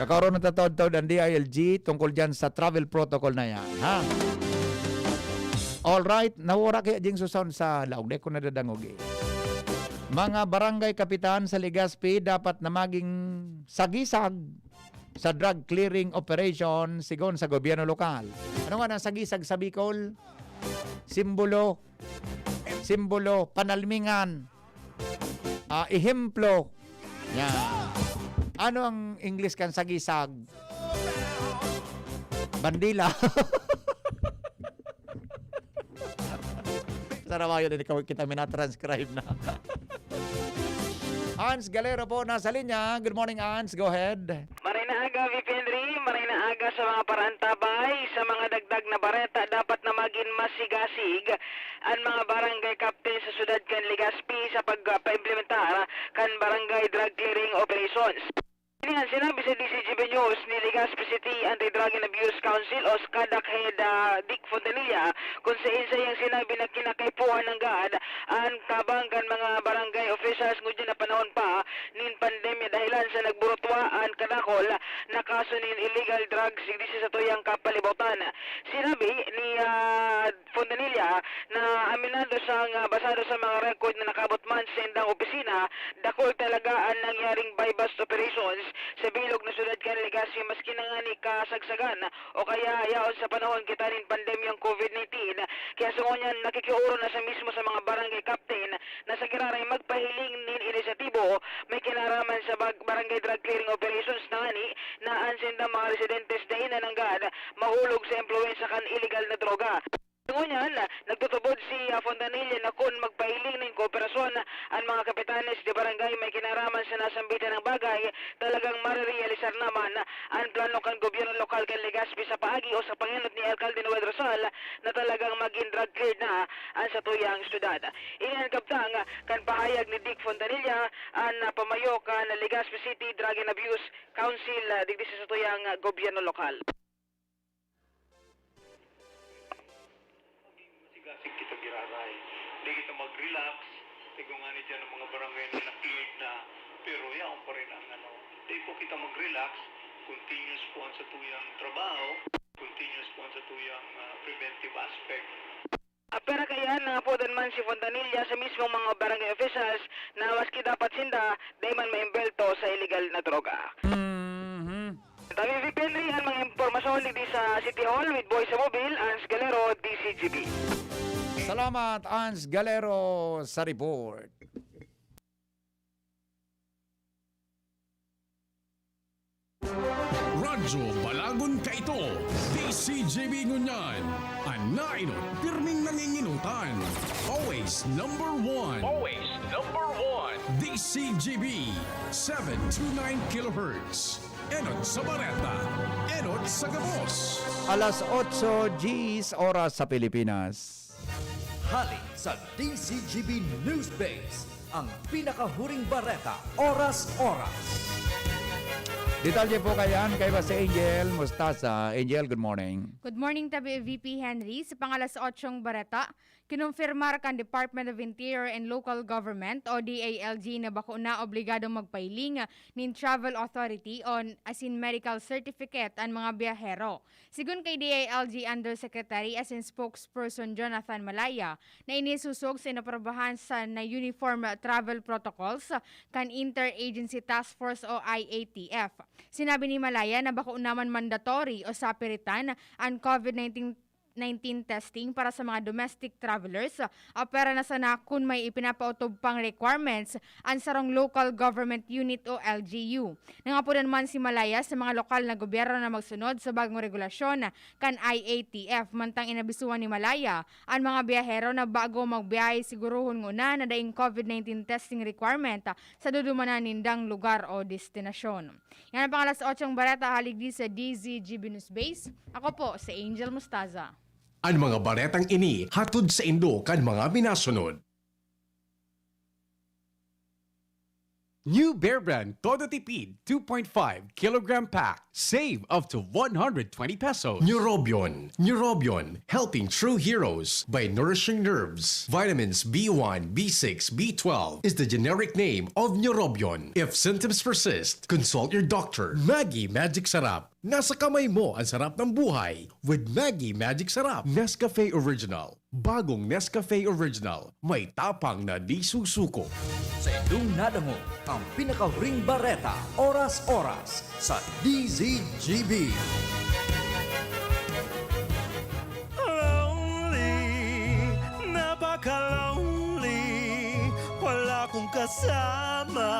Kakaroon ng tatawad-tawad ang D I L G tungkol dyan sa travel protocol na yan, ha? Alright, nawara kaya ding sound sa laog, di ko nadadangog eh. Mga barangay kapitan sa Legazpi dapat na maging sagisag sa drug clearing operation sigon sa gobyerno lokal. Ano nga ang sagisag sa Bicol? Simbolo, simbolo, panalmingan, ah, ehemplo. Yan. Ano ang English kan sagisag? Bandila. Sarawayo din ikaw, kita minatranscribe na. Ans Galero po, nasa linya. Good morning, Ans. Go ahead. Maray na aga, V P Henry. Maray na aga sa mga paraantabay. Sa mga dagdag na bareta, dapat na magin masigasig an mga barangay captain sa syudad kan Legazpi sa pagpaimplementar kan barangay drug clearing operations. Ini an sinabi sa D C G B News ni Legazpi City Anti-Drug and Abuse Council o SCADAC Head, ah, Dick Fontanilla, kung saen sa iyang sinabi na kinakaipuhan nanggad an tabang kan mga barangay officials ngunyan na panahon pa nin pandemya dahelan sa nagburutwa an kadakol na kaso nin illegal drugs digdi sa satuyang kapalibutan. Sinabi ni, ah, Fontanilla na aminado siyang, ah, basado sa mga record na nakaabot man sa indang opisina, dakul talaga an nangyaring buy-bust operations sa bilog na syudad kan Legazpi maski na ngani kasagsagan o kaya yaon sa panahon kita nin pandemyang COVID nineteen. Kaya sa ngunyan, nakikioro na siya mismo sa mga barangay captain na sa giraray magpahiling nin inisyatibo may kinaraman sa bag-, barangay drug clearing operations na ngani na an sindang mga residentes dai na nanggad mahulog sa impluwensya kan iligal na droga. Ngunyan, nagtutubod si, ah, Fontanilla na kun magpahiling nin kooperasyon an mga kapitanes de barangay may kinaraman sa nasambitan na bagay, talagang marerealisar naman an plano kan gobyerno lokal kan Legazpi sa paagi o sa pangenot ni Alkalde Noel Rosal na talagang magin drug cleared na an satuyang syudad. Ini an kabtang kan pahayag ni Dick Fontanilla, an, ah, pamayo kan Legazpi City Drug and Abuse Council, ah, digdi sa satuyang, ah, gobyerno lokal. Maging masigasig kita giraray. Di kita mag-relax. Tigo nga ni dyan ang mga barangay na na-cleared na, pero yaon pa rin ang ano. Di po kita mag-relax. Continuous po ang satuyang trabaho. Continuous po ang satuyang, ah, preventive aspect. Ah, pero kaiyan, nangapodan man si Fontanilla sa mismong mga barangay officials na maski dapat sinda, dai man maimbelto sa iligal na droga. Mhm. Tabi V P N rin ang mga impormasyon digdi sa City Hall with Boy sa Mobil, Ans Galero, D C G B. Salamat, Ans Galero, sa report. Radyo Balagon kaito, D C G B ngunyan, an naenot pirming nanginginutan. Always number one. Always number one. D C G B, seven two nine kilohertz. Enot sa bareta, enot sa gabos. Alas otso diyes oras sa Pilipinas. Hali sa D C G B News Base, ang pinakahuring bareta, oras-oras. Detalye po kayan kay Boss Angel Mostaza. Angel, good morning. Good morning, tabi V P Henry. Sa pang-alas otsong bareta, kinumpirmar kan Department of Interior and Local Government o D I L G na bako na obligadong magpailing nin travel authority o asin medical certificate an mga biyahero. Sigon kay D I L G Undersecretary asin Spokesperson Jonathan Malaya na ini sosog sa inaprobahan sa na uniform travel protocols kan Interagency Task Force o I A T F. Sinabi ni Malaya na bako naman mandatory o sapiritan an COVID nineteen testing para sa mga domestic travelers, ah, pwera na sana kun may ipinapaotob pang requirements an sarong local government unit o L G U. Nangapodan man si Malaya sa mga lokal na gobyerno na magsunod sa bagong regulasyon kan I A T F, mantang inabisuhan ni Malaya an mga biyahero na bago magbiyahe siguruhon nguna na daing COVID nineteen testing requirement, ah, sa dudumanan nindang lugar o destinasyon. Yan ang pang-alas otsong bareta hali digdi sa D Z G B News Base. Ako po si Angel Mostaza. An mga baretang ini hatod saindo kan mga minasunod. New Bear Brand Todo Tipid two point five kilogram pack. Save up to one hundred twenty pesos. Neurobion. Neurobion, helping true heroes by nourishing nerves. Vitamins B one, B six, B twelve is the generic name of Neurobion. If symptoms persist, consult your doctor. Maggi Magic Sarap. Nasa kamay mo ang sarap ng buhay with Maggi Magic Sarap. Nescafe Original. Bagong Nescafe Original. May tapang na di susuko. Sa indong nadangog ang pinakahuring bareta, oras-oras sa D Z G B. Lonely, napaka-lonely. Wala akong kasama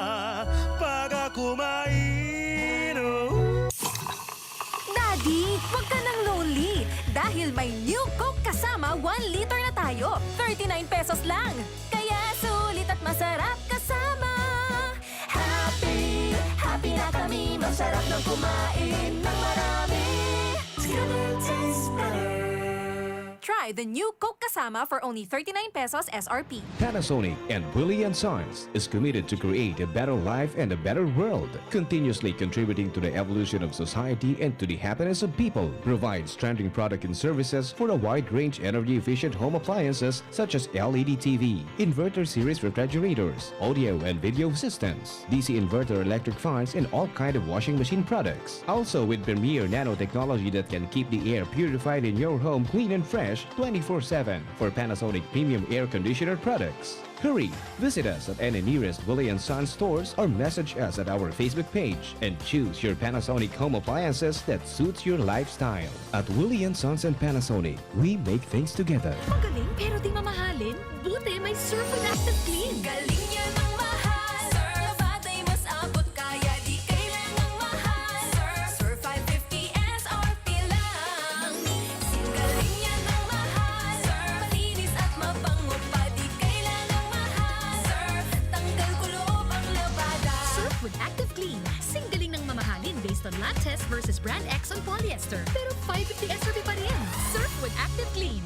pag ako mainom. Daddy, wag ka nang lonely. Dahil may New Coke Kasama one liter na tayo. Thirty-nine pesos lang. Kaya sulit at masarap kasama. Happy, happy na kami. Masarap nang kumain ng marami. Together tastes better. Try the New Coke Kasama for only thirty-nine pesos S R P. Panasonic and Willie and Sons is committed to create a better life and a better world, continuously contributing to the evolution of society and to the happiness of people. Provides trending product and services for a wide range energy-efficient home appliances such as L E D T V, inverter series refrigerators, audio and video systems, D C inverter electric fans, and all kind of washing machine products. Also with premier nanotechnology that can keep the air purified in your home clean and fresh twenty-four seven for Panasonic premium air conditioner products. Hurry! Visit us at any nearest Willie and Sons stores or message us at our Facebook page and choose your Panasonic home appliances that suits your lifestyle. At Willie and Sons and Panasonic, we make things together. Magaling pero di mamahalin? Buti may Surf with Active Clean. Galing niya ng mahal. Surf, batay mas abot kaya di kailangang mahal. Surf, Surf five fifty S R P lang. Singgaling niya ng mahal. Surf, malinis at mabango pa, di kailangang mahal. Surf, tanggal kulob ang labada. Surf with Active Clean. Singgaling ng mamahalin based on lab test versus brand X on polyester. Pero five fifty S R P pa rin. Surf with Active Clean.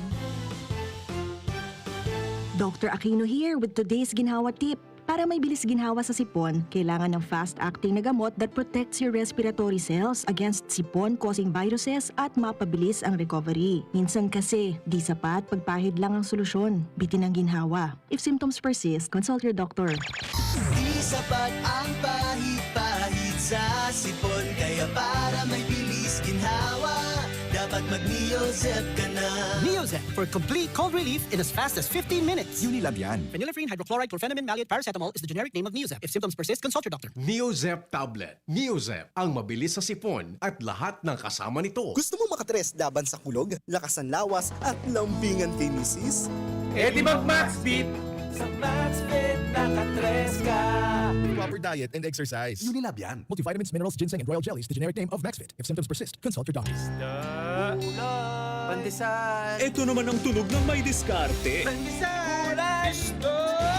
Doctor Aquino here with today's ginhawa tip. Para may bilis ginhawa sa sipon, kailangan ng fast-acting na gamot that protects your respiratory cells against sipon-causing viruses at mapabilis ang recovery. Minsan kasi, di sapat pagpahid lang ang solusyon. Bitin ang ginhawa. If symptoms persist, consult your doctor. Di sapat ang pahid-pahid sa sipon, kaya para may bilis ginhawa, dapat mag-Neozep ka na. Neozep for complete cold relief in as fast as fifteen minutes. Unilab yan. Phenylephrine, hydrochloride, chlorphenamine, maleate, paracetamol is the generic name of Neozep. If symptoms persist, consult your doctor. Neozep tablet. Neozep, ang mabilis sa sipon at lahat ng kasama nito. Gusto mo makatres laban sa kulog, lakas ng lawas, at lambingan kay misis? E di mag-Maxbit! Sa Maxbit, nakatres ka! Proper diet and exercise. Unilab yan. Multivitamins, minerals, ginseng, and royal jellies, the generic name of Maxfit. If symptoms persist, consult your doctor. Pandesal. Ito naman ang tunog ng may diskarte. Pandesal.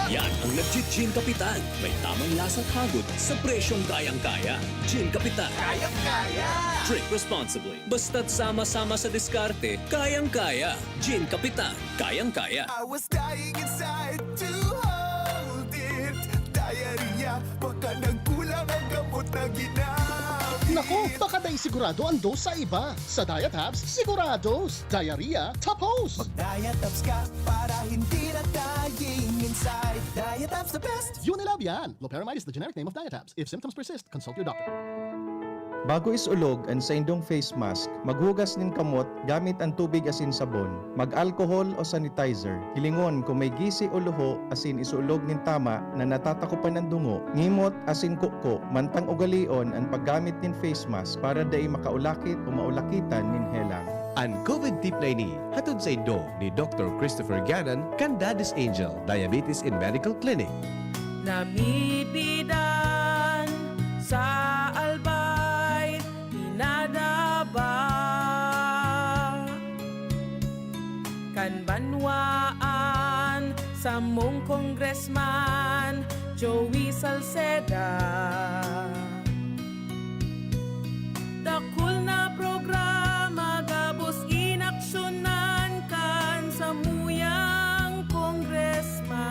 Yan ang nagchi-Gin Kapitan. May tamang lasa at hagod sa presyong kayang-kaya. Gin Kapitan. Kayang-kaya. Drink responsibly. Basta't sama-sama sa diskarte, kayang-kaya. Gin Kapitan. Kayang-kaya. I was dying inside to hold it. Diarrhea, baka nagkulang ang gamot na ginamit. Nako, baka dai sigurado ang dose sa iba. Sa Diatabs, sigurados. Diarrhea, tapos! Mag-diet abs ka para hindi na dying inside. Diet abs the best. Unilab yan! Loperamide is the generic name of Diatabs. If symptoms persist, consult your doctor. Bago isulog an saindong face mask, maghugas nin kamot gamit an tubig asin sabon. Mag-alcohol o sanitizer. Hilingon kung may gisi o luho asin isulog nin tama na natatakopan an dungo, ngimot asin kukko, mantang ugalion an paggamit nin face mask para dai makaulakit o maulakitan nin helang. An COVID tip na ini, hatod saindo ni Doctor Christopher Gannon kan Daddy's Angel Diabetes and Medical Clinic. Namipidan sa Albay, pinadaba kan banwaan samong Congressman Joey Salceda. Dakul na programa gabos inaksyonan kan samuyang congressman.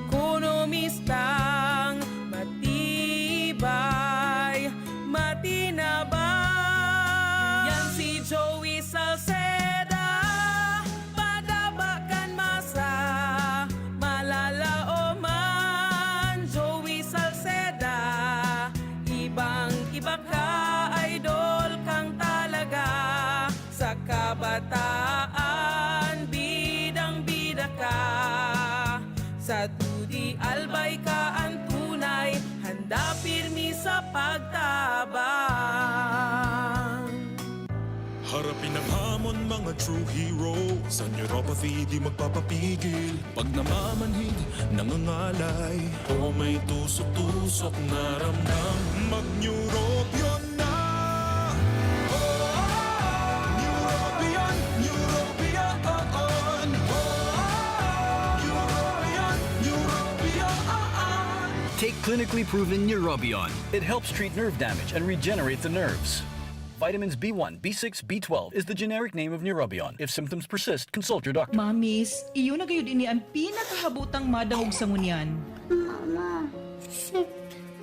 Ekonomistang matibay, matinaba. Yan si Joey Salceda, padaba kan masa, malalaoman. Joey Salceda, ibang-iba ka, idol kang talaga. Sa kabataan, bidang-bida ka. Sa dudi, albay ka an tunay, handa pirmi sa pagtabang. Harapin ang hamon, mga true heroes. Sa neuropathy, di magpapapigil. Pag namamanhid, nangangalay, o may tusok-tusok na ramdam, mag-Neurobion na! Neurobion, Neurobion! Neurobion, Neurobion! Take clinically proven Neurobion. It helps treat nerve damage and regenerate the nerves. Vitamins B one, B six, B twelve is the generic name of Neurobion. If symptoms persist, consult your doctor. Mamis, iyo na gayud ini an pinakahabotang madangog sa ngunyan. Mama,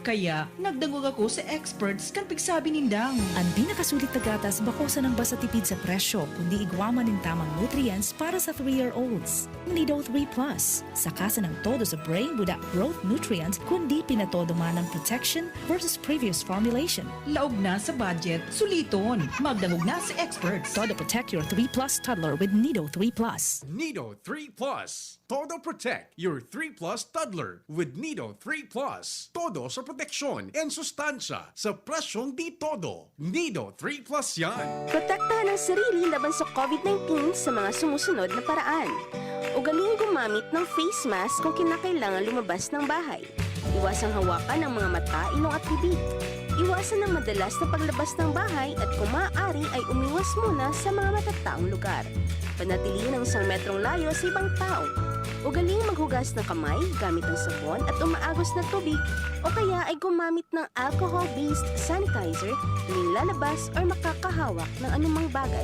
Kaya, nagdangog ako sa experts kan pigsabi nindang. An pinakasulit na gatas bako sanang basta tipid sa presyo, kundi igwa man nin tamang nutrients para sa three-year-olds. Nido three Plus. Saka sanang todo sa brain buda growth nutrients, kundi pinatodo man ang protection versus previous formulation. Laog na sa budget, suliton. Magdangog na sa experts. Todo protect your three plus toddler with Nido three Plus. Nido three Plus. Todo protect your three plus toddler with Nido three Plus. Todo sa proteksyon and sustansya sa presyong di todo. Nido three Plus yan. Protektahan ang sarili laban sa COVID nineteen sa mga sumusunod na paraan. Ugaling gumamit ng face mask kung kinakailangan lumabas ng bahay. Iwasang hawakan ang mga mata, ilong at bibig. Iwasan ang madalas na paglabas ng bahay at kung maaari ay umiwas muna sa mga matataong lugar. Panatilihin ang isang metrong layo sa ibang tao. Ugaling maghugas ng kamay gamit ang sabon at umaagos na tubig o kaya ay gumamit ng alcohol-based sanitizer tuwing lalabas or makakahawak ng anumang bagay.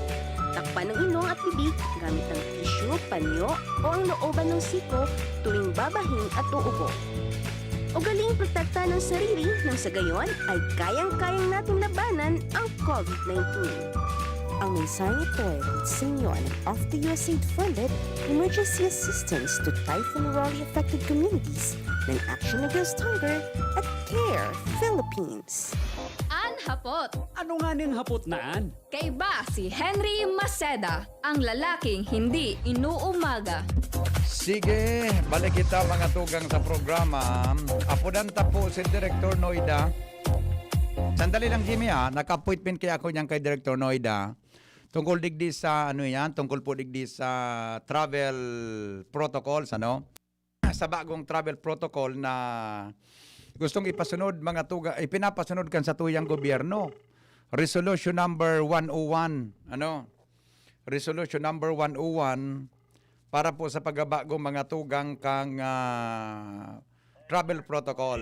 Takpan ang ilong at bibig gamit ang tissue, panyo o ang looban ng siko tuwing babahing at uubo. Ugaling protektahan ang sarili nang sa gayon ay kayang-kayang nating labanan ang COVID nineteen. Ang mensaheng ito ay hatid sa inyo ng OFTA-USAID funded Emergency Assistance to Typhoon Raleigh Affected Communities ng Action Against Hunger at CARE Philippines. An hapot. Ano nganing hapot na an? Kaiba si Henry Maceda, ang lalaking hindi inuumaga. Sige, balik kita mga tugang sa programa. Apodan ta po si Director Noida. Sandali lang, Jimmy, ha. Naka-appointment kaya ako niyan kay Director Noida. Tungkol digdi sa, ano yan, tungkol po digdi sa travel protocols, ano? sa bagong travel protocol na gustong ipasunod, mga tuga, ipinapasunod kan satuyang gobyerno. Resolution number one oh one, ano? Resolution number one oh one para po sa pagbabagong mga tugang kang, ah, travel protocol.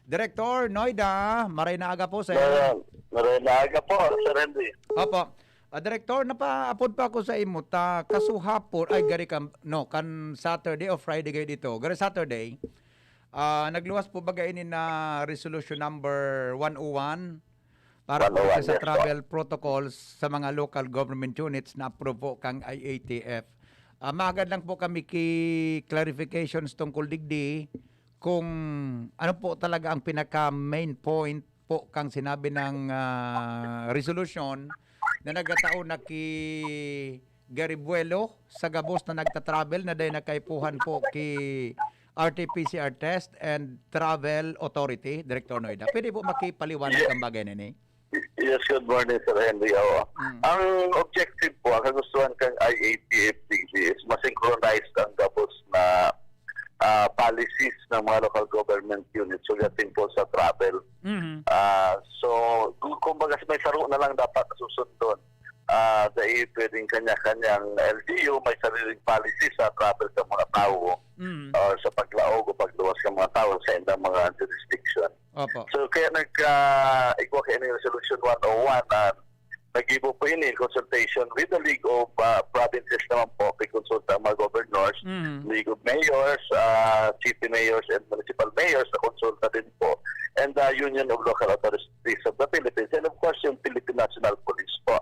Director Noida, maray na aga po, sir. Maray, maray na aga po, Sir Henry. Opo. Ah, Director, napaapod pa ako sa imo ta kasuhapon, ay, gari kan, no, kan Saturday o Friday kayo dito. Gari Saturday, ah, nagluwas po baga ini na resolution number one oh one para po One oh one, sa yes po. travel protocols sa mga local government units na approve po kang I A T F. Ah, mahagad lang po kami ki clarifications tungkol digdi kung ano po talaga ang pinaka main point po kang sinabi ng, ah, resolution na nagkataon na ki Garibuelo sa gabos na nagta-travel na dahil nakaipuhan po ki R T P C R test and travel authority, Director Noida. Pwede po makipaliwanag Yes. ang bagay na ini? Yes, good morning, Sir Henry. Oo. Mm. Ang objective po, ang kagustuhan kang I A T F D C is masynchronize ang gabos na, ah, policies ng mga local government units pagdating po sa travel. Mhm. Ah, so, gu- kumbaga, may saro na lang dapat susundon. Ah, dahil pwedeng kanya-kanyang L G U, may sariling policy sa travel sa mga tao Mm. or sa paglaog o pagluwas ng mga tao sa ilang mga jurisdiction. Opo. So, kaya nag, ah, igwa kayo ng Resolution one oh one na nag-ibo po ini in consultation with the League of, ah, Provinces naman po. May konsulta ang mga governors, Mm. League of Mayors, ah, City Mayors, and Municipal Mayors na konsulta din po. And the Union of Local Authorities of the Philippines, and of course, yung Philippine National Police po.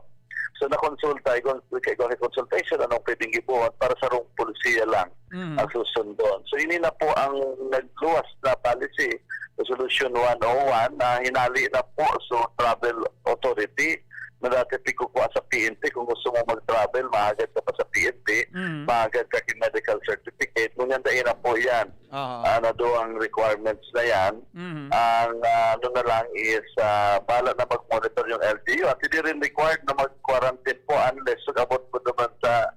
So, nakonsulta, igwa, igwa consultation, anong pwedeng gibuhat para sa rong polisiya lang Mm. ang susundon. So, ini na po ang nagluwas na policy, Resolution one oh one, na hinali na po sa travel authority na dati pigkukuha sa P N P. Kung gusto mo mag-travel, mahagad ka pa sa P N P, Mm. mahagad ka kin medical certificate. Ngunyan, dai na po yan. Aha. Ah, na do ang requirements na yan. Mhm. Ang, ah, ano na lang is, ah, bahala na mag-monitor yung L G U. At hindi rin required na mag-quarantine po unless nag-abot mo naman sa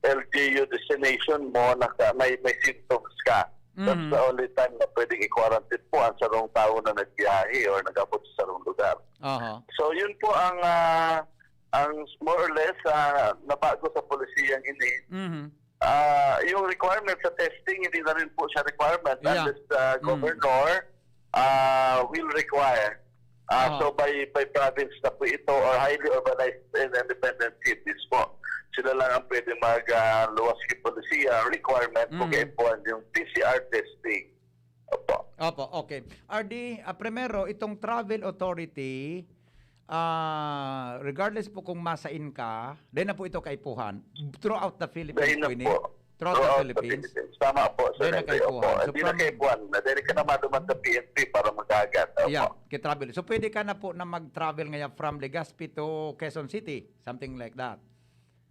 L G U destination mo, naka, may, may symptoms ka. That's Mhm. the only time na pwedeng i-quarantine po ang sarong tao na nagbiyahe or nag-abot sa sarong lugar. Aha. So, yun po ang, ah, ang more or less, ah, nabago sa polisiyang ini. Mhm. Ah, yung requirement sa testing, hindi na rin po siya requirement Yeah. unless the Mm. governor, ah, will require. Ah, Aha. so by, by province na po ito or highly urbanized and independent cities po. Sila lang ang pwede mag, ah, luwas yung polisiya requirement kung Mm. kaipuhan yung P C R testing. Opo. Opo, okay. R D, ah, primero, itong travel authority, ah, regardless po kung masain ka, dahil na po ito kaipuhan, throughout the Philippines Dahil na po ini? po. Throughout the Throughout the Philippines? Philippines. Tama po, Sir Dahil na Henry. kaipuhan. Opo. So, Hindi na from kaipuhan. Dahil ka na maduman sa P N P para mag-agad. Opo. Yeah, kay travel. So, pwede ka na po na mag-travel ngayon from Legazpi to Quezon City, something like that.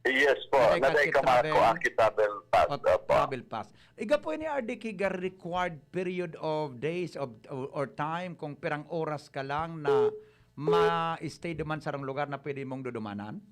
Yes po. Naday Naday ka ka travel. Ako, aki travel pass. Ot-, Opo. travel pass. Iga po ini, R D, kiga required period of days of, or, or time kung pirang oras ka lang na ma-stay duman sarong lugar na pwede mong dudumanan?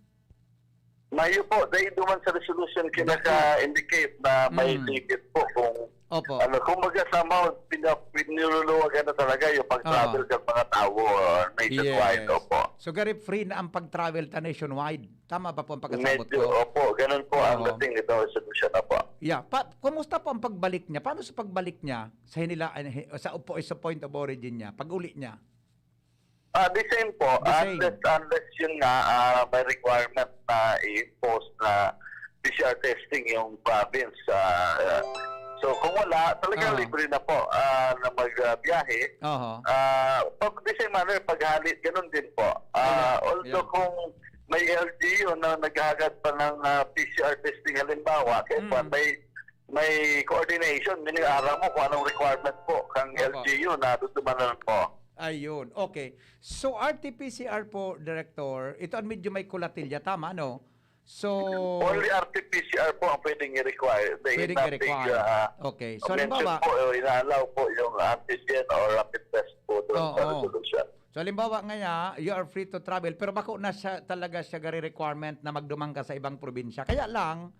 Mayo po, dahil duman sa resolution, Dahil kinaka-indicate na may Mm. limit po kung Opo. ano, kumbaga somehow, pina-, piniluluwagan na talaga yung pag-travel Oo. ng mga tao, uh, nationwide. Yes. Opo. So, gari free na ang pag-travel ta nationwide. Tama ba po ang pagkasabot Medyo, ko? opo, ganun po ang Oo. dating nito, resolution na po. Yeah. Pa-, kumusta po ang pagbalik niya? Paano sa pagbalik niya sa hinila-, sa upo-, sa point of origin niya, pag-uli niya? Ah, the same po. The same. Unless, unless yun nga, ah, may requirement na i-impose na P C R testing yung province. Ah, so, kung wala, talagang Oo. libre na po, ah, na mag, ah, biyahe. Oho. Ah, pag, the same manner, paghali, ganun din po. Ah, Ayan. although Ayan. kung may L G U na naghahagad pa ng, ah, P C R testing, halimbawa, kaya pa Mm. may, may coordination, meaning aram mo kung anong requirement po kang Opo. L G U na dudumanan mo. Ayun, okay. So, R T P C R po, Director, ito ang medyo may kulatilya, tama, no? So, Only R T P C R po ang pwedeng i-require. The Pwedeng inactive, i-require. ah, Okay. So, mention halimbawa po, eh, ina-allow po yung antigen or rapid test po doon sa Oo. resolution. So, halimbawa ngaya, you are free to travel, pero bako na siya, talaga siya gari requirement na magduman ka sa ibang probinsya. Kaya lang,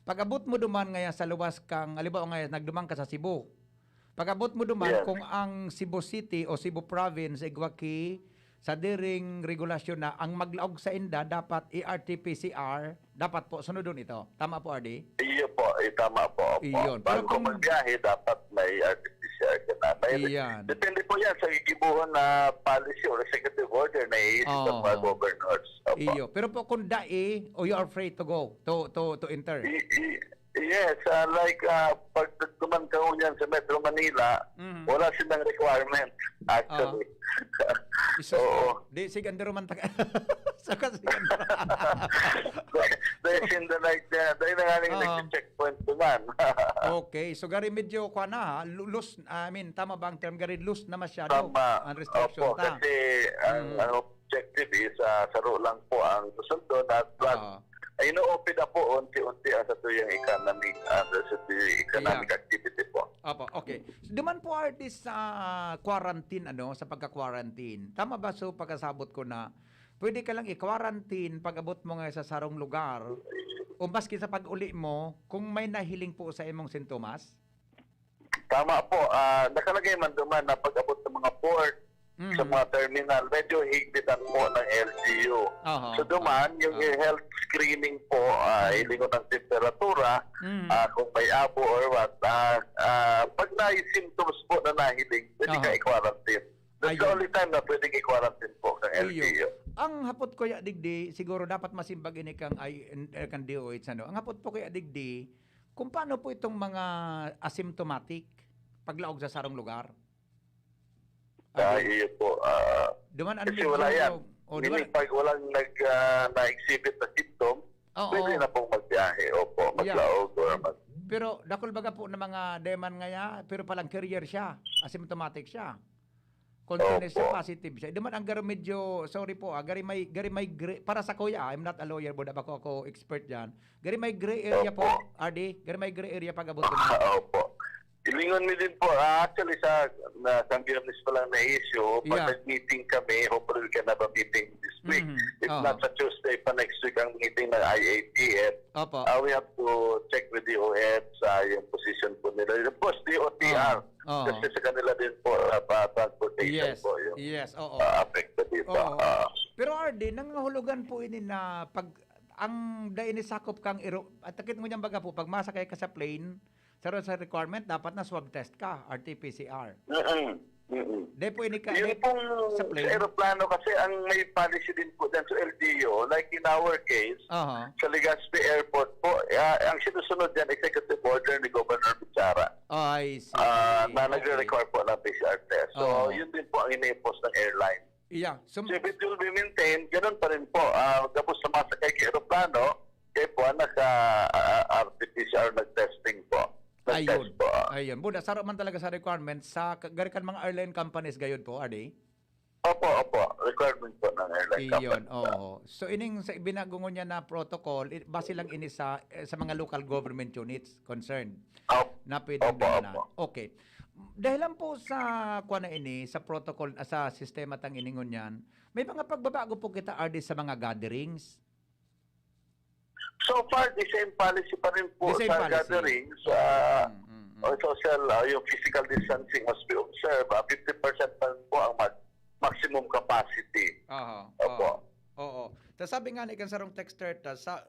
pag abot mo duman ngaya sa luwas kang, halimbawa ngaya, nagduman ka sa Cebu, Pag-abot mo duman, yes, kung ang Cebu City o Cebu Province igwa ki sa diring regulasyon na ang maglaog sa inda dapat i-R T P C R, dapat po sunodon ito. Tama po, R D? Iyo po, eh, tama po. Opo. Iyon. Pero bago kung magbiyahe, dapat may R T P C R ka na. May, iyan, depende po yan sa gigibuhon na policy or executive order na i-issue sa mga, oo, governors. Opo. Iyo. Pero po kung dai, oh, you are free to go, to, to, to enter. I, i, Yes, ah, like, ah, pag duman ka ngunyan sa Metro Manila, mhm, wala silang requirement, actually. Ah. Isus, oo, di, sige, andero man ta-, saka sige, andero. Dahil sinda, like, ah, dahil na nga ning, ah, nag-checkpoint duman. Okay, so gari medyo, kwa na, ha, lu-, loose, I mean, tama ba ang term? Gari loose na masyado, tama, ang restriction, opo, ta? Kasi ang, mm, ang objective is, ah, saro lang po ang susundon at plus, ah, ay, ino-open na po unti-unti ang satuyang economy, ah, ang satuyang economic, yeah, activity po. Opo, okay. Duman po, R D, sa quarantine, ano, sa pagka-quarantine. Tama ba, so, pagkasabot ko na pwede ka lang i-quarantine pag-abot mo nga sa sarong lugar o maski sa pag-uli mo kung may nahiling po sa imong sintomas? Tama po, ah, nakalagay man duman na pag-abot sa mga port, mm, sa mga terminal, medyo higpitan po ng L G U. Aha. So, duman, aha, yung health screening po, ah, mm, hilingon ang temperatura, mm, ah, kung may abo or what, ah, ah, pag may symptoms po na nahiling, pwede, aha, ka i-quarantine. That's the, ayun, only time na pwedeng i-quarantine po ng, iyo, L G U. Ang hapot ko ya digdi, siguro dapat masimbag ini kang I-, eh, kang D O H, ano. Ang hapot po kaya digdi, kung paano po itong mga asymptomatic, paglaog sa sarong lugar? Ah, ano? Iyo po, ah, duman ang kasi medyo, wala yan. O, duman. Meaning, pag walang nag, ah, na-exhibit na symptom, oo, pwede na pong magbiyahe, opo, yeah, maglaog or mag- Pero dakul baga po na mga deman ngaya, pero palang carrier siya, asymptomatic siya. Concern siya, opo, positive siya. Duman ang garo medyo, sorry po, ah, gari may, gari may gray, para sa kuya, ah, I'm not a lawyer, buda pa ko, ako expert diyan. Gari may gray area po, opo, R D, gari may gray area pag-abot ko na. Opo. Hilingon mi din po, ah, actually sa, na, sa Biyernes pa lang na issue, pag, yeah, nag-meeting kami, hopefully we can have a meeting this week. Mhm. If, oho, not sa Tuesday pa next week ang meeting ng I A T F, opo, ah, we have to check with D O H, ah, yung position po nila. Of course, D O T R. Oho. Oho. Kasi sa kanila din po, ah, pa-, transportation, yes, po yung, yes, oo, ah, affected dito. Oo. Ah. Pero R D, nangangahulugan po ini na pag, ang dai ini sakop kang ero-, at takit mo niyang baga po, pag masakay ka sa plane, Sa, sa requirement, dapat na swab test ka, R T P C R. Mm-mm. Mm-mm. Di po ini ka, yung di pong sa plane, sa eroplano kasi, ang may policy din po dyan sa L G U, like in our case, aha, sa Legazpi Airport po, ah, ang sinusunod dyan, executive order ni Governor Bichara. Oh, I see. Ah, na, okay, nagre-require po ng P C R test. So, oo, yun din po ang ini-impose ng airline. Yeah. So, so, if it will be maintained, ganun pa rin po. Ah, tapos sa mga sakay ka eroplano, kaya po, ah, naka, ah, R T P C R nag-testing po. Nag-test, ayun, po, ah. Ayun. Buda, saro man talaga sa requirements sa k-, gari kan mga airline companies gayod po, R D? Opo, opo. Requirement po ng airline company. Iyon, oo. So, ining sa binago ngunyan na protocol, i-, base lang ini sa, eh, sa mga local government units concerned, opo, na pwedeng, opo, dala na. Opo. Okay. Dahil lang po sa, kuwan na ini, sa protocol, ah, sa sistema tang ini ngunyan, may mga pagbabago po kita, R D, sa mga gatherings? So far, the same policy pa rin po. The same sa policy. Gatherings, ah, mm, mm, mm, or social, ah, yung physical distancing must be observed. Ah, fifty percent pa rin po ang mag-, maximum capacity. Aha, opo, aha. Oo. Tas sabi nga ni kan sarong texter ta, sa,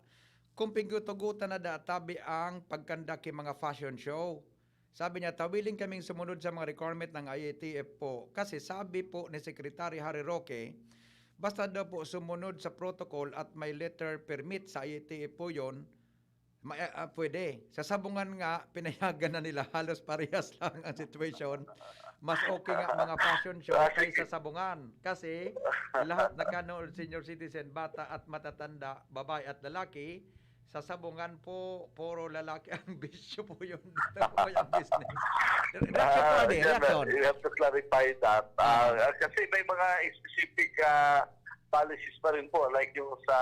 kung pigtugutan na da tabi ang pagkanda ki mga fashion show, sabi niya, "Tawiling kaming sumunod sa mga requirement ng I A T F po." Kasi sabi po ni Secretary Harry Roque, basta daw po sumunod sa protocol at may letter permit sa I A T F po yun, ma-, ah, pwede. Sa Sabungan nga, pinayagan na nila. Halos parehas lang ang situation. Mas okay nga mga fashion show, ah, sige, kaysa Sabungan. Kasi lahat nakanood, senior citizen, bata at matatanda, babae at lalaki, sa Sabungan po, puro lalaki ang bisyo po yun. Dito po yung business. Reaction po, ah, Adi, yan, reaction. You have to clarify that. Ah, ah, kasi may mga specific, ah, policies pa rin po, like yung sa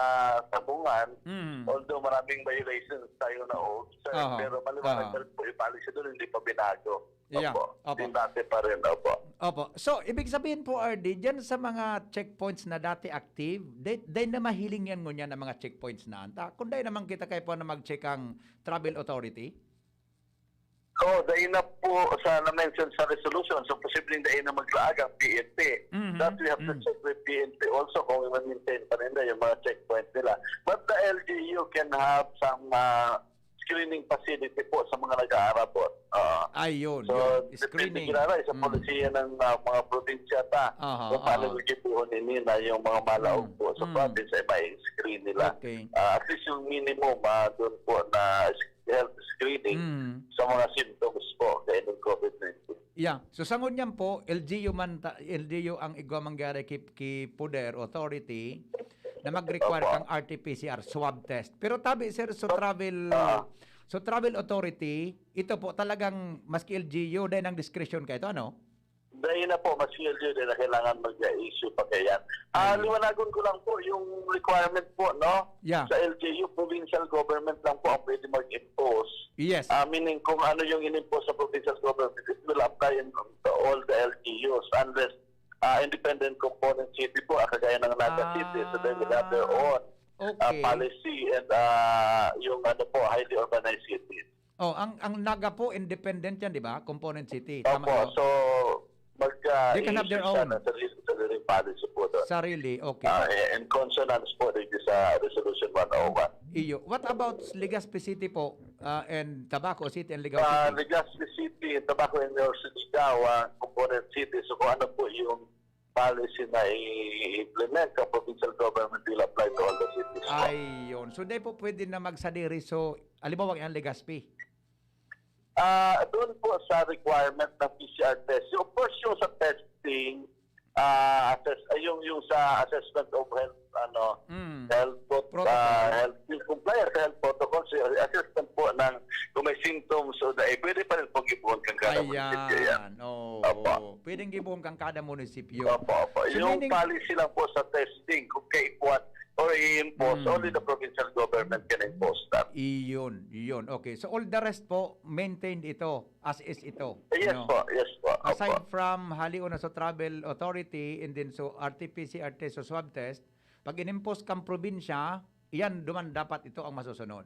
Sabungan, mm, although maraming violations tayo na observe, aha, pero maliwanag, aha, pa rin po yung policy doon, hindi pa binago. Yeah. Opo. Opo. Yung dati pa rin, opo. Opo. So, ibig sabihin po, R D, dyan sa mga checkpoints na dati active, day, day na mahiling yan ngunyan ang mga checkpoints na anta. Kung day naman kita kayo po na mag-check ang travel authority? Oo, dai na po sa na-mention sa resolution. So, posibleng dai na maglaag ang P N P. Mhm, That we have to mhm. check with P N P also kung i-maintain pa nila yung mga checkpoint nila. But the L G U can have some ah, screening facility po sa mga nag-aarabot. Oo. Ayun, So, yun. depende Screening. Kilala sa Mm. polisiya ng ah, mga probinsya ta. Aha, Kung paano aha. gigibuhon ini na yung mga malaog Mm, po sa mm. province ay may screen nila. Okay. Ah, at least yung minimum ah, doon po na s- health screening Mm. sa mga symptoms po kaining COVID nineteen. Yeah. So, sa ngunyan po, L G U man ta, L G U ang igwa mangyari ki, ki poder, authority, na mag-require Opo. kang R T P C R swab test. Pero tabi, sir, so But, travel, ah. so travel authority, ito po talagang maski L G U, dahil ang discretion ka ito, ano? Dahil na po, mas L G U din na kailangan mag-issue pa kaya yan. Ah, Ayun. liwanagon ko lang po yung requirement po, no? Yeah. Sa L G U, provincial government lang po ang pwede mag-impose. Yes. Ah, meaning kung ano yung inimpose sa provincial government, it will apply in to all the L G Us unless ah, independent component city po, ah, kagaya ng Naga City. So, they will have their Ah, own ah, okay. policy and ah, yung ano po, highly urbanized cities. Oh, ang, ang Naga po, independent yan, di ba? Component city. Tama Opo, yun? so mag ah, They can have their issue siya own. ng sarili, sariling policy po doon. Sarili, okay. Ah, in consonance po dito sa Resolution one oh one. Iyo. What about Legazpi City po? Ah, and Tabaco City and Legao Ah, City? Legazpi City, Tabaco and North Siligao, ah, component city. So kung ano po yung policy na i-implement ng provincial government will apply to all the cities po. Ayun. So, di po pwede na magsadiri. So, halimbawa, ang Legazpi. Ah, doon po sa requirement ng P C R test. Of course, yung sa testing, ah, assess, ay, yung, yung sa assessment of health, ano, Mm. health, pro- Protocol. ah, health, yung compliance sa health protocol, so, assessment po ng kung may symptoms o dahil, pwede pa rin pong ibuhon kang kada munisipyo yan. Ayan. Oo. Opo. Pwedeng gibuhon kang kada munisipyo. Opo, opo. So, Yung meaning policy lang po sa testing, kung kaipuhan or i-impose, Mm. only the provincial government can impose that. Iyon, iyon. Okay. So, all the rest po, maintained ito, as is ito. Yes No? po, yes po. Aside Opo. from hali una sa travel authority and then so R T P C R test o swab test, pag inimpose kang probinsya, iyan duman dapat ito ang masusunod.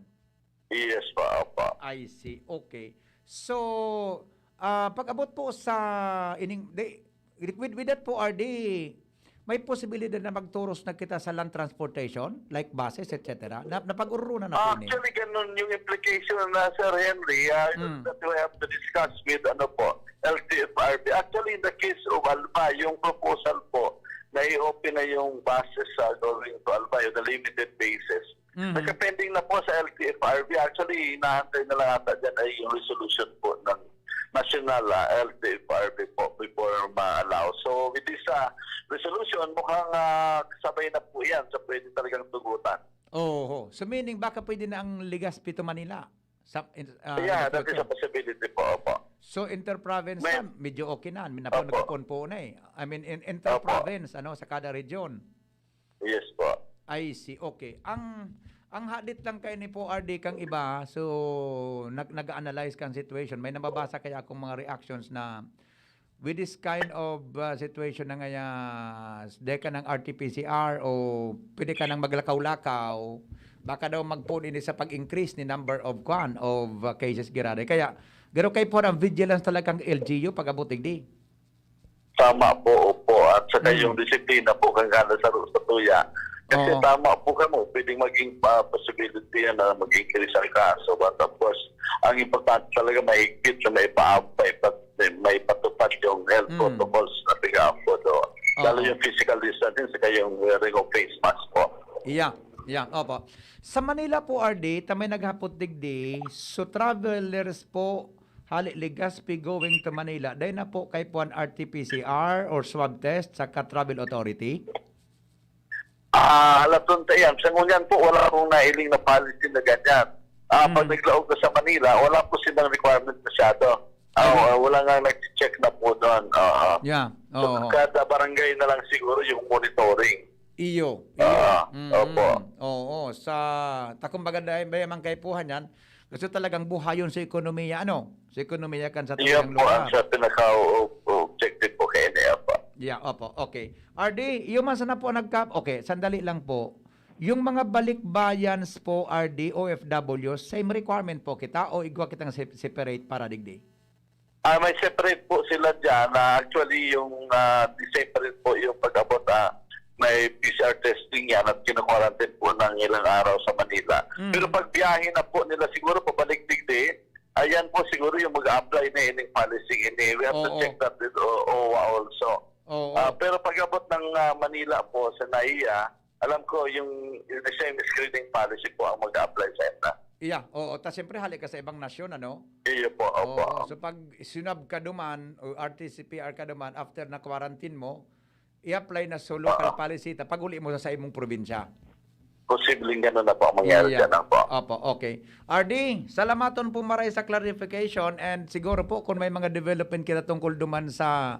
Yes po, opo. I see. Okay. So, ah, pag-abot po sa ining, di, with, with that po, R D, may posibilidad na magturos na kita sa land transportation, like buses, et cetera. Na, napag-urunan na po Ah, ini. actually, ganun yung implication na, Sir Henry, ah, Mm. that we have to discuss with, ano po, L T F R B. Actually, in the case of Alba, yung proposal po na i-open na yung buses sa going to Alba, yung the limited basis. Mhm. Nagka-pending na po sa L T F R B. Actually, inaantay na lang ata dyan ay yung resolution po ng national, ah, L T F R B po before ma-allow. So, with this, ah, resolution, mukhang, ah, kasabay na po yan sa pwede talagang tugutan. Oho. So, meaning, baka pwede na ang Legazpi to Manila? Sa, in, ah, in Yeah, the that is a future? possibility po, opo. So, inter-province May na, medyo okay na. May napo-, Opo. nagkapoon-poon na eh. I mean, in, Opo. inter-province, ano, sa kada region. Yes po. I see. Okay. Ang, ang hadit lang kayo ni po, R D, kang iba, so, nag, nag-analyze kang situation. May nababasa kaya akong mga reactions na with this kind of, ah, situation na ngaya, dai ka ng R T P C R o pwede ka nang maglakaw-lakaw, baka daw magpoon ini sa pag-increase ni number of, kwan, of, ah, cases giraray. Kaya, garo kayo po ang vigilance talagang L G U pag-abot digdi. Tama po, opo. At saka Mm. yung disiplina po, kang gana sa, sa tuya. Kasi Oo. tama po kamo, pwedeng maging, ah, possibility yan na mag-increase ang kaso. But of course, ang importante talaga, mahigpit na maipa-, maipa-, maipatupad yung health Mm. protocols na pinaampo doon. Lalo Oo. yung physical distancing, saka yung wearing of face mask po. Yeah, yeah, opo. Sa Manila po, R D, ta may naghapot digdi, so travelers po, hali Legazpi going to Manila, dai na po kaipuhan R T P C R or swab test sa ka-travel authority? Ah, halaton ta yan. Sa ngunyan po, wala akong nailing na policy na ganyan. Ah, pag Mm. naglaog ka sa Manila, wala po silang requirement masyado. Ah, Ayun. wala nga nag-check na po doon. Oo. Yeah. So, Oo. kada barangay na lang siguro yung monitoring. Iyo, iyo. Ah, Mm, opo. Oo, sa, ta kumbaga dahil ba man kaipuhan yan, gusto talagang buhayon sa ekonomiya, ano? Sa ekonomiya kan sa Iyon tuyang po ang lugar. sa pinaka-o-, objective po kay N A F po. Yeah, opo. Okay. R D, iyo man sana po nagka-, okay, sandali lang po. Yung mga balikbayans po, R D, O F W, same requirement po kita o igwa kitang se-, separate para digdi? Ah, may separate po sila dyan. Ah, actually, yung ah, separate po yung pag-abot. Ah, may P C R testing yan at kinu-quarantine po ng ilang araw sa Manila. Mm. Pero pag biyahe na po nila, siguro pabalik digdi, ayan po siguro yung mag-apply na ining policy ini. We have to Oo. check that with O- OWWA also. Oo. Ah, pero pag-abot ng ah, Manila po sa NAIA, alam ko yung, yung the same screening policy po ang mag-apply sa inyo. Iya, oo. Ta siyempre, hali ka sa ibang nasyon, ano? Iyo po, opo. Oo. So pag sinab ka duman o R T C P R ka duman, after na quarantine mo, i-apply na sa local Oo. policy ta pag uli mo sa, sa imong probinsya. Posibleng ganun na po ang mangyari Iya. dyan, opo. Opo, okay. R D, salamaton po maray sa clarification and siguro po kung may mga development kita tungkol duman sa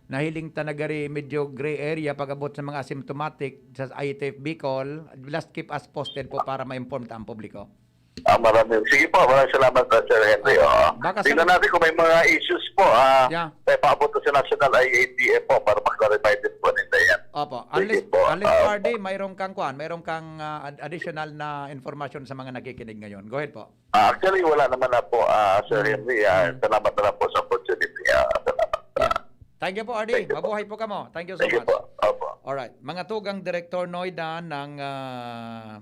nahiling ta na gari medyo gray area pag-abot sa mga asymptomatic sa I T F Bicol, just keep us posted po para ma-inform ta ang publiko. Ah, maraming. Sige po, maraming salamat, ah, Sir Henry. Oo. Baka sa- Tingnan natin kung may mga issues po. Ah, Yeah. eh, paabot na sa National I A T F po para ma-clarify din po nila yan. Opo. Sige Unless, po. unless Ah, R D, mayroon kang kwan, mayroon kang ah, ad- additional na informasyon sa mga nakikinig ngayon. Go ahead po. Ah, actually, wala naman na po, ah, Sir Mm. Henry. Ah, Mm. Salamat na lang po sa opportunity. Ah, salamat. Yeah. Thank you po, R D. Thank you po. Mabuhay po kamo. Thank you so Sige much. Po. Opo. Alright. Mga tugang Direktor Noida ng ah,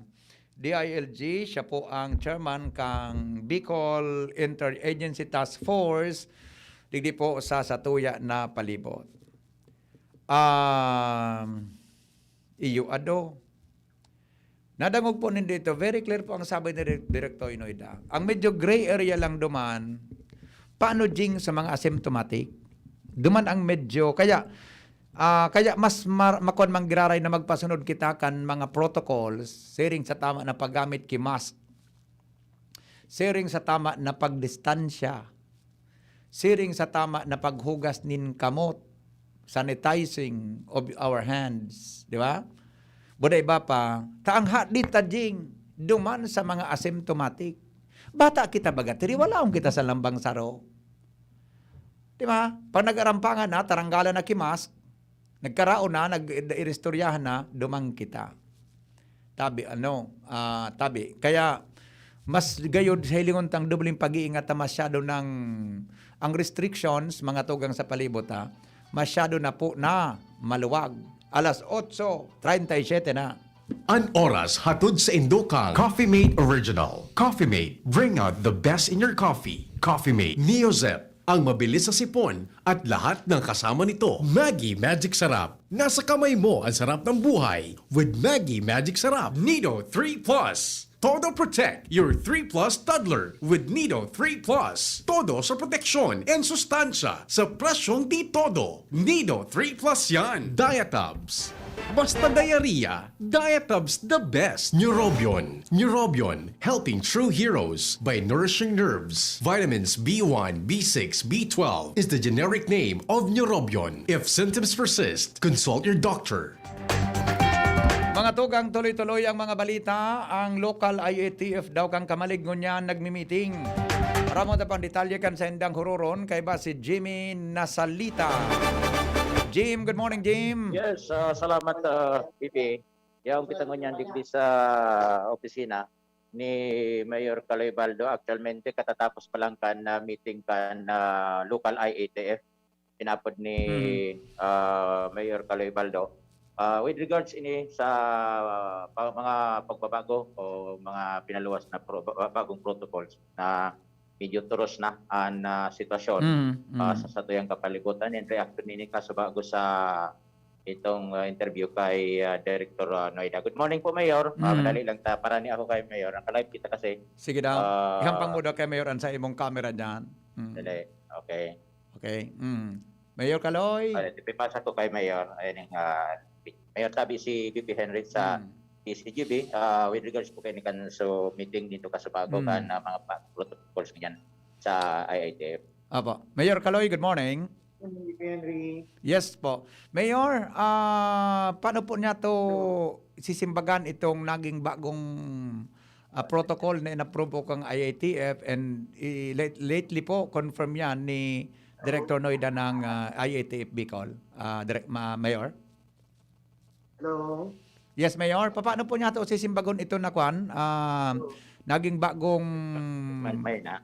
D I L G, siya po ang chairman kang Bicol Interagency Task Force, digdi po sa satuya na palibot. Um, iyo ado. Nadangog po nindo ito. Very clear po ang sabi ni Re-, Director Inoida. Ang medyo gray area lang duman, paano, Jing, sa mga asymptomatic? Duman ang medyo, kaya, ah, kaya mas mar- makuan manggiraray na magpasunod kita kan mga protocols, siring sa tama na paggamit ki mask, siring sa tama na pagdistansya, siring sa tama na paghugas nin kamot, sanitizing of our hands, di ba? Buda iba pa, ta ang hadi ta, Jing, duman sa mga asymptomatic. Bata kita baga, tiriwalaon kita sa lambang saro. Di ba? Pag nag-arampangan na, taranggalan na ki mask, nagkaraon na, nag-iristoryahan na, duman kita. Tabi, ano, ah, tabi. Kaya, mas gayod sa hilingon tang dobleng pag-iingat na masyado ng, ang restrictions, mga tugang sa palibot, ha, masyado na po na maluwag. Alas otso treinta y siete na. An oras hatod sa indo kan Coffee Mate Original. Coffee Mate, bring out the best in your coffee. Coffee Mate, Neozep, ang mabilis sa sipon at lahat ng kasama nito. Maggi Magic Sarap. Nasa kamay mo ang sarap ng buhay with Maggi Magic Sarap. Nido three Plus. Todo Protect your three Plus toddler with Nido three Plus. Todo sa proteksyon and sustansya sa presyong di todo. Nido three Plus yan. Diatabs. Basta diarrhea, Diatabs the best. Neurobion. Neurobion, helping true heroes by nourishing nerves. Vitamins B one, B six, B twelve is the generic name of Neurobion. If symptoms persist, consult your doctor. Mga tugang, tuloy-tuloy ang mga balita. Ang local I A T F daw kan Camalig ngunyan nagmi-meeting. Para mo ta pang detalye kan saindang huroron, kaiba si Jimmy Nasalita. Jim, good morning, Jim. Yes, ah, salamat, ah, P P. Yaon kita ngunyan digdi sa opisina ni Mayor Caloy Baldo. Actualmente, katatapos pa lang kan ah, meeting kan ah, local I A T F, inapod ni Mhm. ah, Mayor Caloy Baldo. Ah, with regards ini sa ah, pa- mga pagbabago o mga pinaluwas na pro- ba- bagong protocols na medyo turos na ang ah, sitwasyon Mm, ah, mm. sa satuyang kapalibutan in reaction nini kasubago sa itong ah, interview kay ah, Director ah, Noida. Good morning po, Mayor. Ah, Mm. Madali lang ta. Para ni ako kay Mayor. Nakalive kita kasi. Sige daw. Ah, Ihampang mo daw kay Mayor an sa imong camera dyan. Mm. Dali. Okay. Okay. Mm. Mayor Caloy. Ah, ipipasa ko kay Mayor. Ayan yung, ah, Mayor, tabi si V P Henry sa Mm. P C G B, ah, with regards po kay kan so meeting dito kasubago Mm. kan ah, mga pa- protocols niyan sa I I T F. Apo. Mayor Caloy, good morning. Henry. Yes po. Mayor, ah, paano po niya to sisimbagan itong naging bagong ah, protocol na inapprove po kang I A T F and i- late- lately po confirm yan ni Director Noida ng ah, I A T F Bicol, ah, Direk- Ma- Mayor? Hello? Yes, Mayor. Papaano po niya ito sisimbagon ito na kwan? Ah, naging bagong May, may na.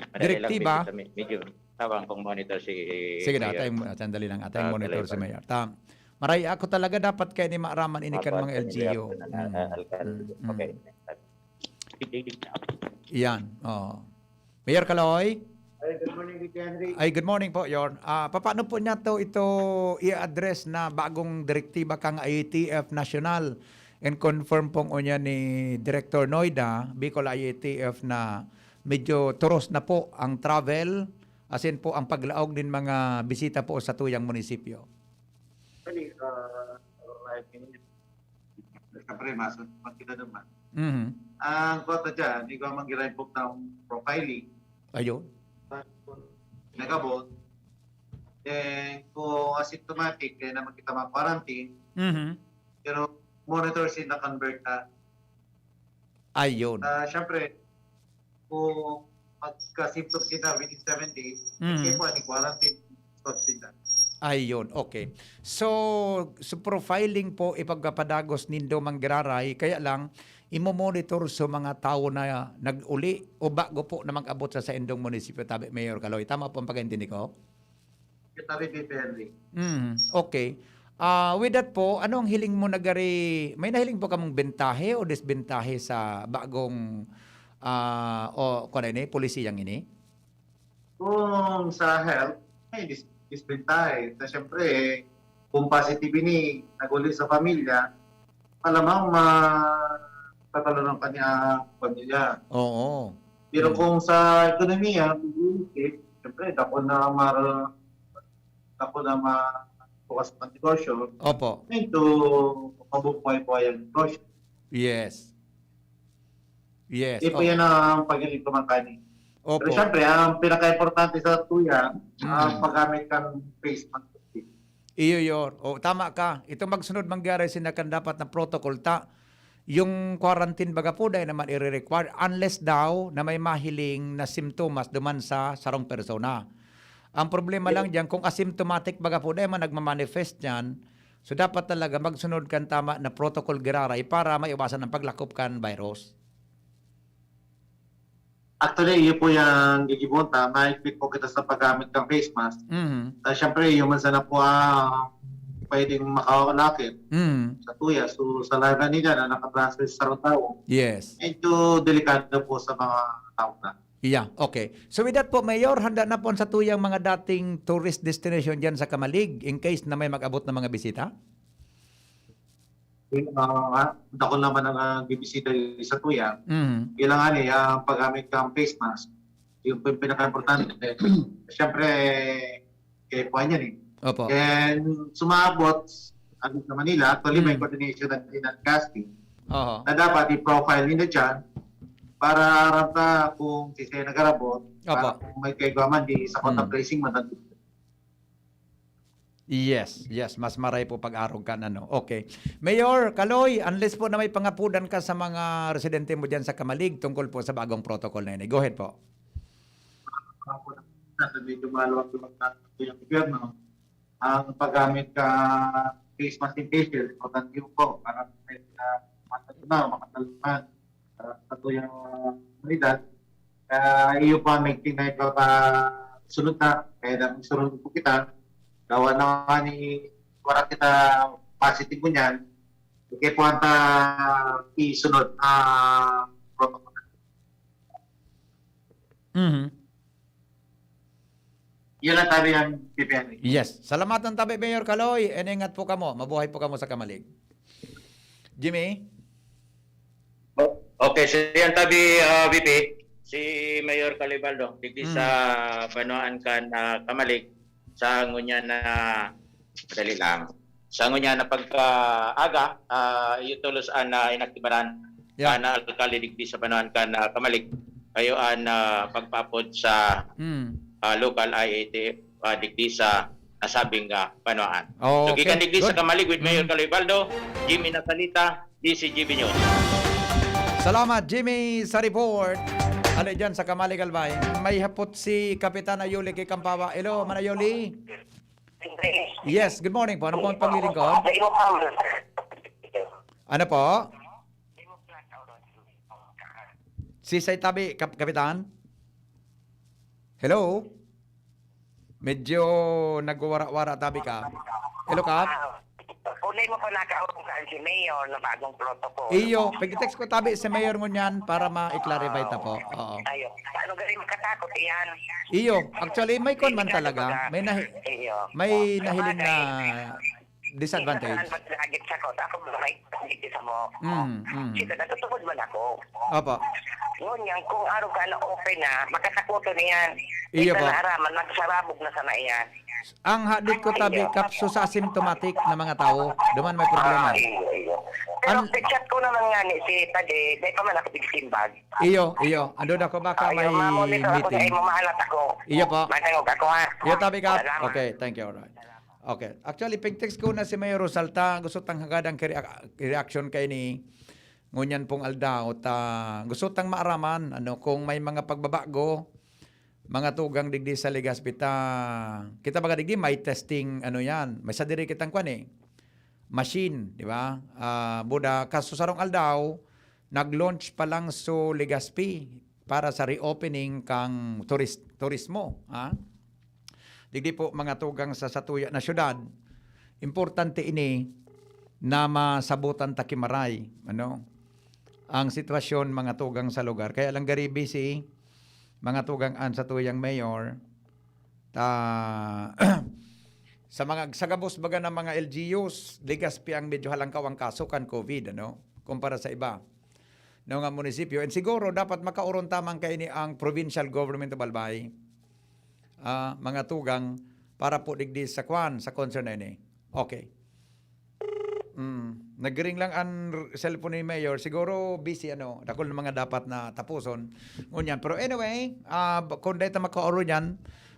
Madali lang, direktiba? Medyo, medyo tawag kong monitor si Sige na, Mayor. Atay, sandali lang. Atay, ah, monitor si Mayor. Ta, maray ako talaga dapat kaya ni maaraman ini kan mga L G U. Mm. Mm, mm. Okay. Yan, oo. Mayor Kaloy? Ay, good morning, Vice Henry. Ay, good morning po, Yor. Ah, papaano po niya to, ito i-address na bagong direktiba kang I A T F National? And confirm pong unya ni Director Noida, Bicol I A T F, na medyo turos na po ang travel, asin po ang paglaog nin mga bisita po sa tuyang munisipyo. Actually, ah, Siyempre, masunod kita naman. Mhm. Ang kota dyan, igwa man giraray po ng profiling. Ayun. Nagabot. Then, kung asymptomatic, kaya naman kita ma-quarantine. Mhm. Pero monitor sinda, convert na. Ayun. Ah, syempre, kung magka-symptoms sinda within seven days, Mhm. kaya po, quarantine stop sinda. Ayun, okay. So, so profiling po ipagpapadagos nindo, Mang Giraray, kaya lang, imo-monitor sa mga tawo na nag-uli o bago po na mag-abot sa saindong munisipyo, tabi, Mayor Kaloy. Tama po ang pagkaintindi ko? Secretary Vice Henry. Mm, okay. Ah, with that po, ano ang hiling mo na gari, may nahiling po kamong bentahe o disbentahe sa bagong, ah, o, kung ano ini, polisiyang ini? Kung sa health, may dis-, disbentahe. Kasi siyempre, kung positive ini, nag-uli sa pamilya, malamang ma-, tatalo ng kanya pamilya. Oo. Pero Mm. kung sa ekonomiya, siyempre, dako na mar-, dako na ma-, bukas ang negosyo. Opo. Medyo mabuhay-buhay ang negosyo. Yes. Yes, Hindi po opo. yan ang pagiging kumakain. Opo. Pero siyempre, ang pinaka-importante sa tuya, Mm. ang paggamit ng face mask. Iyo, Yor. O, tama ka. Itong magsunod mangyari, sinakan dapat na protocol ta. Yung quarantine baga po, dahil naman i-require, unless daw na may mahiling na simptomas duman sa sarong persona. Ang problema Yes. lang diyan, kung asymptomatic baga po, dahil man nagmamanifest yan, so dapat talaga magsunod kan tama na protocol giraray para maiwasan ang paglakop kan virus. Actually, iyo po yang gigibohon ta, mahigpit po kita sa paggamit kan face mask. Mhm. Ah, siyempre, iyo man sana po ang pwedeng makalakip Mhm. sa tuya. So, sa laga nila na nakatransfer sa sarong tawo, Yes. medyo delikado po sa mga tao na. Yeah, okay. So, with that po, Mayor, handa na po ang satuyang mga dating tourist destination diyan sa Camalig in case na may mag-abot na mga bisita? Yung, ah, dako naman ang, ah, bibisita sa tuya. Mhm. Kailangan, eh, ang paggamit ng face mask. Yun po yung pinaka-importante. Siyempre, kaya po yan, eh. Opo. And sumabot, agad sa Manila, actually, may Mhm. coordination na din at casting Oho. na dapat i-profile nila dyan para aram ta kung sisay nagarabot, Opo. para kung may kaigwa man, di sa contact Mhm. tracing, madagdag. Yes, yes. Mas maray po pag-arog kan ano. Okay. Mayor Kaloy, unless po na may pangapudan ka sa mga residente mo diyan sa Camalig tungkol po sa bagong protocol na ini. Go ahead po. Ako na, medyo maluwag-luwag na yung gobyerno. Ang paggamit ka face mask in facial, importante yun po para may, ah, matalunan, makatalungan. Ah, sa tuyang komunidad. Kaya iyo pa, may tinay pa, pa sunod na, kaya na sunod po kita. Gawa na nga ni, wala kita positive mo niyan. Okay po ang ta-, isunod, ah, protocol. Mhm. Yun lang tabi ang P P N. Yes. Salamatan tabi, Mayor Kaloy. And ingat po kamo. Mabuhay po kamo sa Camalig. Jimmy? O-, okay, so yan tabi, ah, V P, si Mayor Kaloy Baldo, digdi sa Hmm. banwaan kan, ah, Camalig, sa ngunyan na, madali lang. Sa ngunyan na pagkaaga, ah, iyo tolos an, ah, inaktibaran Yeah. kan alkalde digdi sa banwaan kan, ah, Camalig. Kayo an, ah, pagpaapod sa, Hmm. ah, local I A T F, ah, digdi sa nasabing, ah, banwaan. So, Okay. gikan digdi sa Good. Camalig with Mayor Mm. Kaloy Baldo, Jimmy Nasalita, D C G B News. Salamat, Jimmy, sa report. Ali dyan sa Camalig, Albay. May hapot si Kapitana Yoli kay Kampawa. Hello, Mana Yoli. Yes, good morning po. Ano po ang paglilingkod? Ano po? Sisay tabi, Kap-, Kapitan? Hello? Medyo nagwawara-wara tabi ka. Hello, Kap? Ah, kung di mo pa nakaurungan si Mayor na bagong protocol. Iyo, pag-text ko tabi si Mayor ngunyan para ma-clarify ta po. Oo. Ayo. Paano gani makatakot iyan? Iyo, actually, may kon man talaga. May nahi-, Iyo. may nahiling na Sabagay. Disadvantage. Minsan, lagi sa ko, ako ba may disadvantage sa mo? Mm, mm. Sila, natutupad man ako. Opo. Ngunyan, kung araw ka na open na, makakakuto na yan. Iyo Ito po. na araman, magsarabog na sana yan. Ang hadit ko, tabi, Iyo. Kap, so sa asymptomatic na mga tao, duman may problema. Ah, iyo, iyo. Pero An- sa chat ko naman nga ni si Pade, may pa man ako bigsimbag. Iyo, iyo. Ando na ko baka Iyo, may mamonitor ako sa meeting. imo, mahalat ako. Iyo po. Matangog ako, ha? Iyo, tabi, Kap. Salamat. Okay, thank you, alright. Okay. Actually, pag-text ko na si Mayor Rosalta, gusto tang hagad ang kire-, reaction kay ni ngunyan pong aldaw. Ta, gusto tang maaraman, ano, kung may mga pagbabago, mga tugang digdi sa Legazpi ta. Kita baga digdi, may testing, ano yan, may sadiri kitang kwan eh, machine, di ba? Ah, buda, kaso sarong aldaw, nag-launch pa lang so Legazpi para sa reopening kang turis-, turismo, ha? Digdi po, mga tugang sa satuya na syudad, importante ini na masabutan ta ki maray, ano, ang sitwasyon, mga tugang sa lugar. Kaya lang garibi si mga tugang an satuyang mayor, ta, sa mga, sa gabos baga ng mga L G Us, Legazpi ang medyo halangkaw ang kaso kan COVID, ano, kumpara sa iba na mga munisipyo. And siguro dapat makaoron tamang kaini ang provincial government of Albay, ah, mga tugang, para po digdi sa kwan, sa concern na ini. Okay. Mm, nagring lang ang r-, cellphone ni Mayor. Siguro busy, ano, dakul na mga dapat na tapuson. Ngunyan. Pero anyway, ah, ba-, kung dahil ta makaoron yan,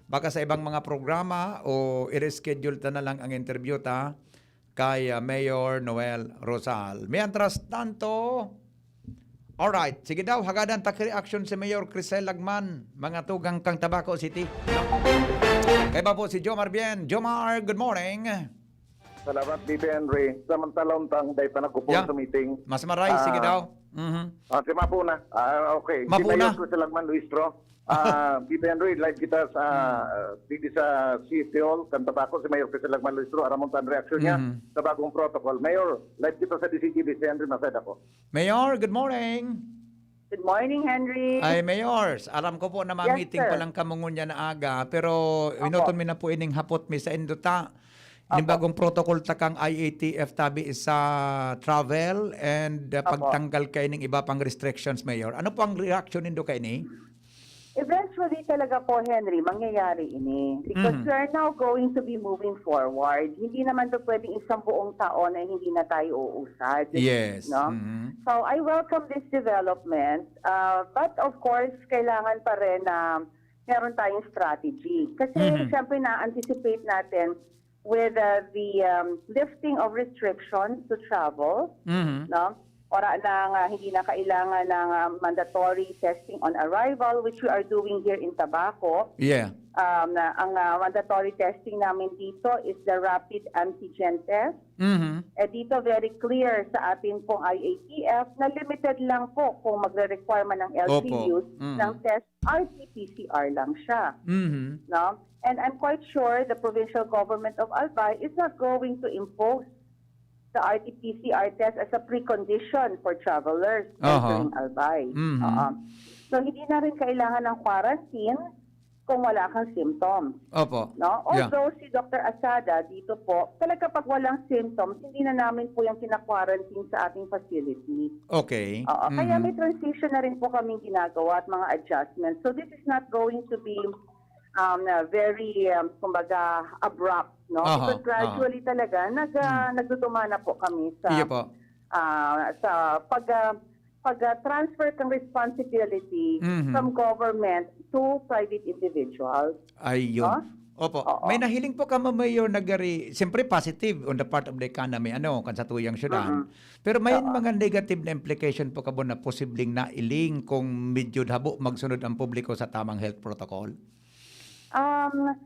baka sa ibang mga programa o i-reschedule ta na lang ang interview ta kay, ah, Mayor Noel Rosal. Mientras tanto, alright, sige daw, hagadan ta ki reaction si Mayor Crisel Lagman, mga tugang kang Tabaco City. Kaya ba po si Jomar Bien? Jomar, good morning. Salamat, Bibi Henry. Samantala, untang dahil pa nagpo-post Yeah. sa meeting. Mas maray, sige Ah, daw. Mhm. Ah, si Mapuna. Ah, okay. Mapuna. Si Mayor Crisel Lagman Luistro. Ah, Bibi Henry, live kita sa, Hmm. ah, digdi sa City Hall, kan Tabaco, si Mayor Crisel Lagman Luistro, aramon ta an reaksyon niya Mhm. sa bagong protocol. Mayor, live kita sa D Z T V, si Henry Maceda ko. Mayor, good morning. Good morning, Henry. Ay, Mayor, aram ko po na Yes, ma-meeting pa sir. lang kamo ngunyan na aga, pero Opo. inoton mi na po ining hapot mi sa indo ta. Ning Opo. bagong protocol ta kang I A T F tabi sa travel and, uh, Opo. pagtanggal kaining iba pang restrictions, Mayor. Ano po ang reaction nindo kaini? Eventually talaga po, Henry, mangyayari ini. Because Mhm. we are now going to be moving forward. Hindi naman to pwedeng isang buong taon na hindi na tayo uusad. Yes. No? Mhm. So, I welcome this development. Uh, but of course, kailangan pa rin na meron tayong strategy. Kasi, Mhm. siyempre, na-anticipate natin with, uh, the, um, lifting of restrictions to travel, Mhm. no? Wala nang, uh, hindi na kailangan ng, uh, mandatory testing on arrival, which we are doing here in Tabaco. Yeah. Um, na, ang, uh, mandatory testing namin dito is the rapid antigen test. Mhm. Eh, dito very clear sa atin pong I A T F na limited lang po kung magre-require man ng Opo. L G Us Mhm. ng test, R T P C R lang siya. Mhm. No? And I'm quite sure the provincial government of Albay is not going to impose the R T P C R test as a precondition for travelers Aha. entering Albay. Mhm. Oo. So, hindi na rin kailangan ng quarantine kung wala kang symptoms. Opo. No? Yeah. Although si Doctor Asada dito po, talaga pag walang symptoms, hindi na namin po yung kina-quarantine sa ating facility. Okay. Oo. Kaya Mhm. may transition na rin po kaming ginagawa at mga adjustments. So, this is not going to be, um, uh, very, um, kumbaga, abrupt, no? Aha, Because gradually aha. talaga, nag, ah, Hmm. nagdudumana po kami sa, Iyo po. ah, sa pag, ah, pag, ah, transfer ng responsibility Mhm. from government to private individuals. Ayun. No? Opo. Oo. May nahiling po kamo, Mayor, na gari, siyempre positive on the part of the economy, ano, kan sa tuyang syudad. Mhm. Pero may Oo. mga negative na implication po kamo na posibleng nailing kung medyo habo magsunod ang publiko sa tamang health protocol? Um,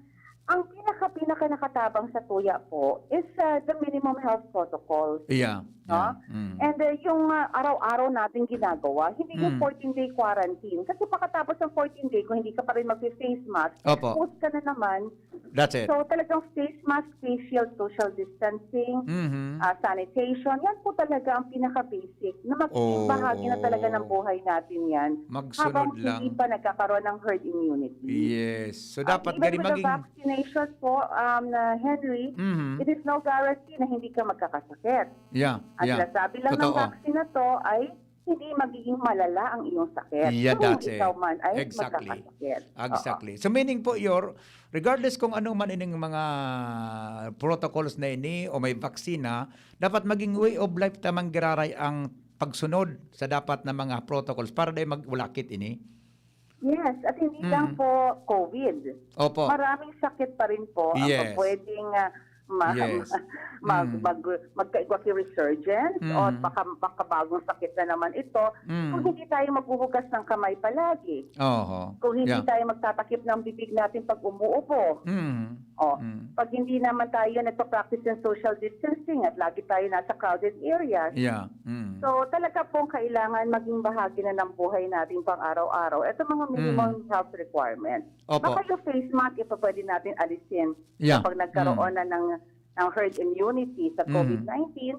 Ang pinaka, pinaka nakatabang sa tuya po is, ah, the minimum health protocols. Yeah, No? yeah. Mm. And, uh, yung, ah, araw-araw natin ginagawa, hindi yung Mm. fourteen-day quarantine. Kasi pagkatapos ng fourteen-day, kung hindi ka pa rin mag-face mask, Opo. Post ka na naman. That's it. So, talagang face mask, facial, social distancing, Mhm. ah, sanitation, yan po talaga ang pinaka-basic na magiging Oo, bahagi na talaga ng oo. buhay natin yan Magsunod habang hindi lang. pa nagkakaroon ng herd immunity. Yes. So, Ah, dapat even gani with the maging vaccination po, um, na Henry, Mhm. it is no guarantee na hindi ka magkakasakit. Yeah, Ang yeah. sinasabi lang ng Totoo. vaccine na to ay hindi magiging malala ang iyong sakit Yeah, kung that's ikaw it. man ay Exactly. magkakasakit. Oo. Exactly. So, meaning po, Yor, regardless kung ano man ining mga protocols na ini o may vaccine na, dapat maging way of life tamang giraray ang pagsunod sa dapat na mga protocols para dai magwalakit ini. Yes, at hindi lang Mm. po COVID. Opo. Maraming sakit pa rin po ang Yes. pwedeng, ah, ma-, Yes. mag-, Mm. mag-, magkaigwa ki resurgence o Mm. baka, baka bagong sakit na naman ito. Kung Mm. hindi tayo maghuhugas ng kamay palagi, Oho. kung hindi Yeah. tayo magtatakip ng bibig natin pag umuubo, Mm. Oh, Mm. pag hindi naman tayo nagpa-practice ng social distancing at lagi tayo nasa crowded areas, Yeah. Mm. so talaga pong kailangan maging bahagi na ng buhay natin pang-araw-araw. Ito mga minimum Mm. health requirements. Opo. Baka yung face mask, ito pwede natin alisin Yeah. kapag nagkaroon Mm. na ng, ng herd immunity sa Mm. COVID nineteen.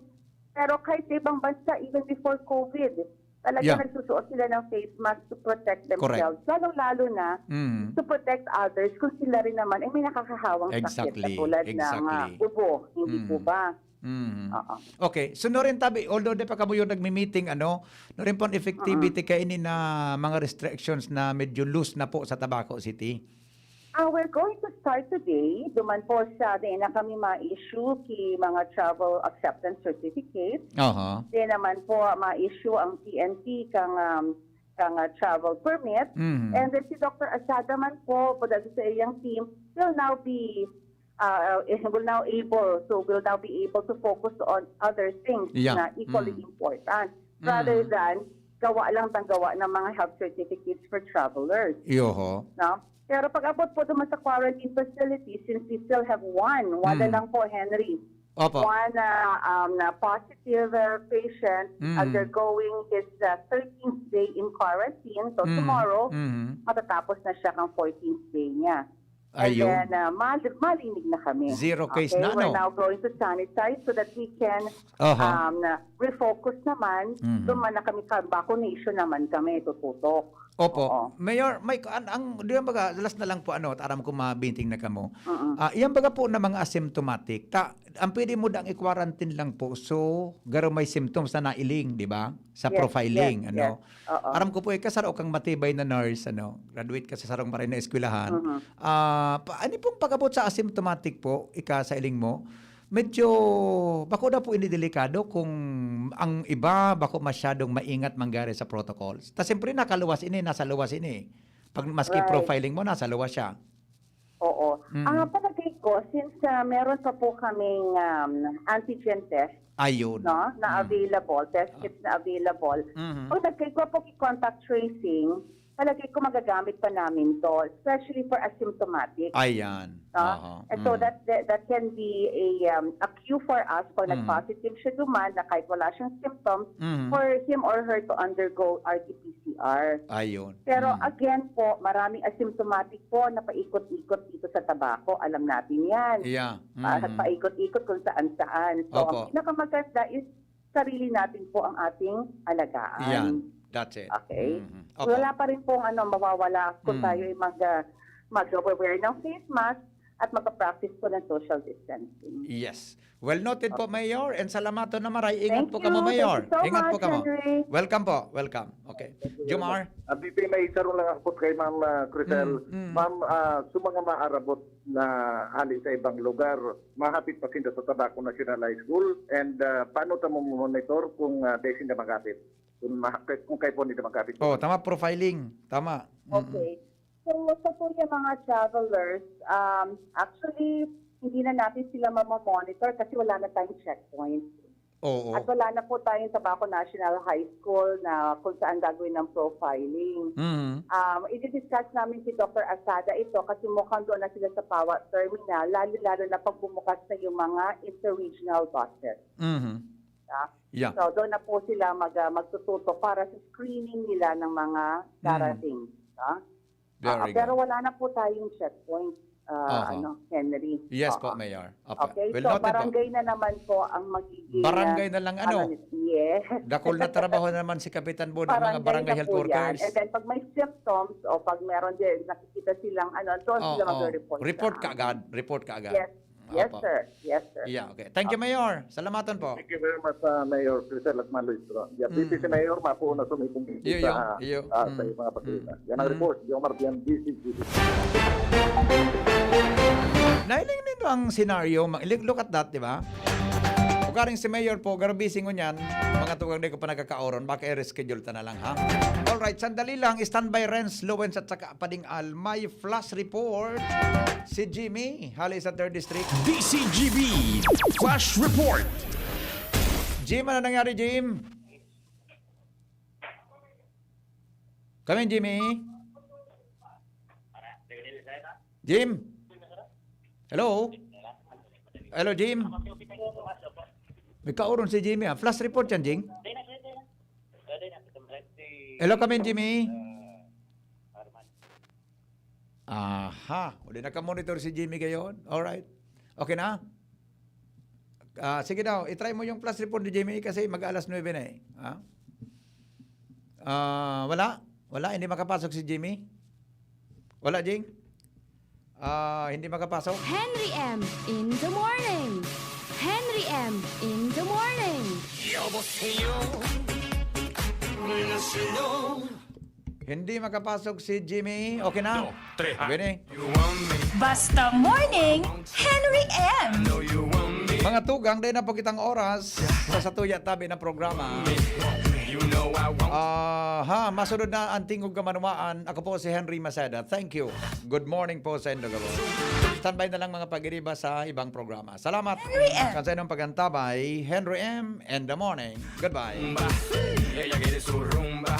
Pero kahit sa ibang bansa, even before COVID, talaga Yeah. nagsusuot sila ng face mask to protect Correct. themselves. Lalo-lalo na Mm. to protect others kung sila rin naman ay may nakakahawang sakit Exactly. katulad ng, ah, Exactly. ubo, hindi po Mm. ba? Mm. Oo. Okay. So, nuarin tabi, although di pa kamo yung nagmi-meeting, ano, nuarin pong effectivity Mm. kaini na mga restrictions na medyo loose na po sa Tabaco City? Ah, we're going to start today. Duman po sa, di na kami ma-issue ki mga travel acceptance certificate. Aha. Di naman po ma-issue ang T N T kang, um, kang, ah, travel permit. Mhm. And then si Doctor Asada man po, po dahil sa iyang team, will now be, ah, eh, will now able, so will now be able to focus on other things Yeah. na equally Mm. important rather Mm. than gawa lang ng gawa ng mga health certificates for travelers. Iyoho. No? Pero pag abot po duman sa quarantine facility, since we still have one, wala Mm. lang po, Henry. Opo. One, ah, um, na positive, ah, patient Mm. undergoing his, ah, thirteenth day in quarantine. So, Mm. tomorrow, Mm. matatapos na siya kang fourteenth day niya. And Ayun. then, ah, mal-, malinig na kami. Zero case Okay, na, we're no? now going to sanitize so that we can, Aha. um, na refocus naman. Mhm. Duman na kami, ka-, vaccination naman kami, tututok. Opo. Oo. Mayor, may, an-, ang, di ba baga, last na lang po, ano, at aram ko mabinting na kamo. Mm-mm. Ah, iyan baga po na mga asymptomatic, ta-, ang pwede mo dang i-quarantine lang po, so, garo may symptoms na nailing, di ba? Sa Yes, profiling, yes, ano? yes. Oo. Aram ko po, eh, kasaro kang matibay na nurse, ano? Graduate ka sa sarong maray na eskwelahan. Mhm. Ah, pa-, ano pong pag-abot sa asymptomatic po, ika sa iling mo? Medyo, bako na po ini delikado kung ang iba bako masyadong maingat mangyari sa protocols. Ta siyempre, nakaluwas ini, nasa luwas ini. Pag maski Right. profiling mo, nasa luwas siya. Oo. Mm. Ah, palagay ko, since, ah, meron pa po kaming, um, antigen test, Ayun. no, na Mm. available, test Ah. kits na available, Mhm. pag nagkaigwa po ki-contact tracing, palagay ko magagamit pa namin to, especially for asymptomatic. Ayan. No? Aha. And so Mm. that, that, that can be a, um, a cue for us pag Mm. nag-positive siya duman na kahit wala siyang symptoms, Mhm. for him or her to undergo R T P C R. Ayun. Pero Mm. again po, maraming asymptomatic po na paikot-ikot dito sa Tabaco. Alam natin yan. Yeah. Ah, Mhm. paikot-ikot kung saan-saan. So, Opo. ang pinakamaganda is sarili natin po ang ating alagaan. Yan. That's it. Okay? Mhm. Opo. Wala pa rin pong ano, mawawala kung Mm. tayo ay mag, ah, mag-wear ng face mask at mag-practice po ng social distancing. Yes. Well noted po, Okay. Mayor, and salamaton na maray. Ingat Thank po kamo, you. Mayor. Thank you so Ingat po much, kamo. Henry. Welcome po. Welcome. Okay. Jomar? Ah, B P, may isa rin lang ako kay Ma'am, ah, Crisel. Mm, mm. Ma'am, ah, sa mga maarabot na hali sa ibang lugar, mahapit pa sinda sa Tabaco National High School. And, ah, paano ta mo monitor kung, ah, di sinda maghapit? Kung ma-, kung kayo po nila maghapit? Oh, tama, profiling. Tama. Mm-mm. Okay. So, sa po yung mga travelers, um, actually, hindi na natin sila mamamonitor kasi wala na tayong checkpoint. Oo. At wala na po tayong Tabaco National High School na kung saan gagawin ng profiling. Mhm. Um, i-discuss namin si Doctor Asada ito kasi mukhang doon na sila sa PAWAT terminal, lalo-lalo na pag bumukas na yung mga interregional buses. Mhm. Ah. Yeah. So, doon na po sila mag, ah, magtututo para sa screening nila ng mga darating. Ah. Very Ah, pero good. wala na po tayong checkpoint, ah, Aha. ano, Henry. Yes Oo. po, Mayor. Opo. Okay, Well so noted po. Barangay na naman po ang magiging... Barangay ah, na lang, ano? Yes. Dakul na trabaho naman si Kapitan Bo ng mga barangay na health po yan. workers. And then pag may symptoms o pag meron din nakikita silang ano, doon sila Oo. magre-report Report sa ka amin. agad. Report ka agad. Yes. Yes, Opo. sir. Yes, sir. Yeah, okay. Thank you, Mayor. Salamatan po. Thank you very much, uh, Mayor Crisel at Manloy Strong. Yeah, Mm. si Mayor, mapo na sumiting Iyo, sa, iyo. ah, sa Mm. mga patrona. Mm. Yan ang Mm. report. Jomar Dian, D C G D. Nailing nindo ang senaryo, ma- look, look at that, di ba? Ugaring si Mayor po, garbising ngunyan, mga tugang di ko pa nagkakaoron, baka i-reschedule ta na lang, ha? Alright, sandali lang, standby Renz, Lowens at saka Pading Al, may flash report si Jimmy, hali sa third District. D C G B Flash Report. Jim, ano nangyari, Jim? Kami, Jimmy? Jim? Hello? Hello, Jim? May kaoron si Jimmy, ah. Flash report yan, Jing? Hello, kami, Jimmy? Aha, uli nakamonitor si Jimmy gayon. Alright. Okay na? Ah, sige daw, itry mo yung flash report ni Jimmy kasi mag-alas nuebe na eh. Ha? Ah, wala? Wala? Hindi makapasok si Jimmy? Wala, Jing? Ah, hindi makapasok? Henry M in the morning. Henry M in the morning. 여보세요. 안녕하세요. Hindi makapasok si Jimmy. Okay na? Tre. Pwede. Basta morning, Henry M. Mga tugang, dahil na po kitang oras sa satuya tabi na programa. Ah, ha, masunod na ang Tingog Kamanumaan. Ako po si Henry Maceda. Thank you. Good morning po sa Indo Gabos. Standby na lang mga pag-iriba sa ibang programa. Salamat. Henry M. Kan sa inyong paghantabay, Henry M in the morning. Goodbye. Ella quiere su rumba.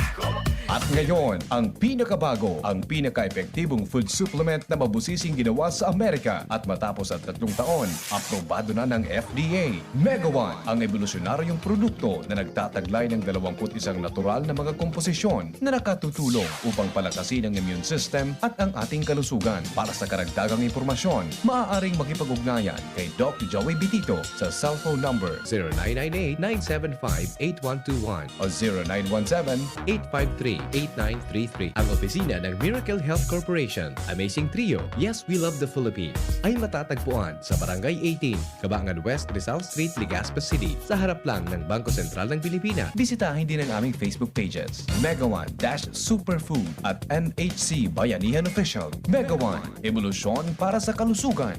At ngayon, ang pinakabago, ang pinaka-epektibong food supplement na mabusising ginawa sa Amerika. At matapos ang tatlong taon, aprobado na ng F D A. Mega One, ang ebolusyonaryong produkto na nagtataglay ng dalawampu't isang natural na mga komposisyon na nakatutulong upang palakasin ang immune system at ang ating kalusugan. Para sa karagdagang impormasyon, maaaring makipag-ugnayan kay Doc Joey Bitito sa cellphone number zero nine nine eight, nine seven five, eight one two one. o zero nine one seven eight five three, eight nine three three. Ang opisina ng Miracle Health Corporation. Amazing Trio. Yes, we love the Philippines. Ay matatagpuan sa Barangay eighteen, Cabangan West, Rizal Street, Legazpi City, sa harap lang ng Bangko Sentral ng Pilipinas. Bisitahin din ang aming Facebook pages, Mega One dash Superfood at M H C Bayanihan Official. Mega One, ebolusyon para sa kalusugan.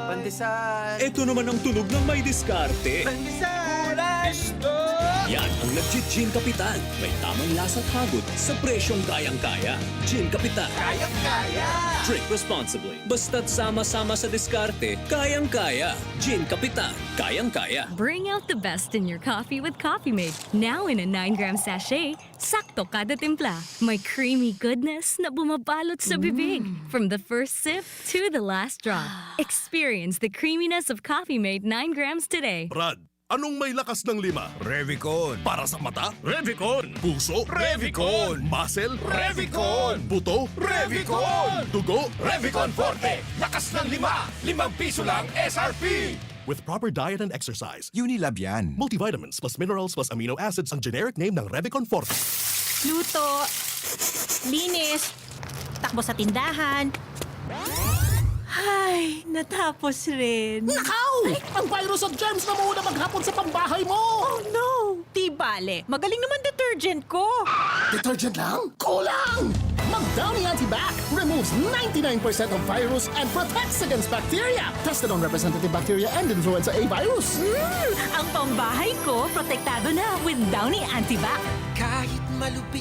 Pandesal. Ito naman ang tunog ng may diskarte. Pandesal. Yan ang nagji-Gin Kapitan. May tamang lasa at hagod sa presyong kayang-kaya. Gin Kapitan. Kayang-kaya. Drink responsibly. Basta't sama-sama sa diskarte, kayang-kaya. Gin Kapitan. Kayang-kaya. Bring out the best in your coffee with Coffee Mate. Now in a nine gram sachet, sakto kada timpla. May creamy goodness na bumabalot sa bibig. From the first sip to the last drop. Experience the creaminess of Coffee Mate nine grams today. Brad, anong may lakas ng lima? Revicon. Para sa mata? Revicon. Puso? Revicon. Muscle? Revicon. Buto? Revicon. Dugo? Revicon Forte. Lakas ng lima. Limang piso lang S R P. With proper diet and exercise. Unilab yan. Multivitamins plus minerals plus amino acids ang generic name ng Revicon Forte. Luto, linis, takbo sa tindahan. Ay, natapos rin. Nakaw! Ang virus at germs na muna maghapon sa pambahay mo! Oh no! Di bale, magaling naman detergent ko. Detergent lang? Kulang! Mag Downy Antibac removes ninety-nine percent of virus and protects against bacteria. Tested on representative bacteria and influenza A virus. Mm, ang pambahay ko protektado na with Downy Antibac. Kahit malupi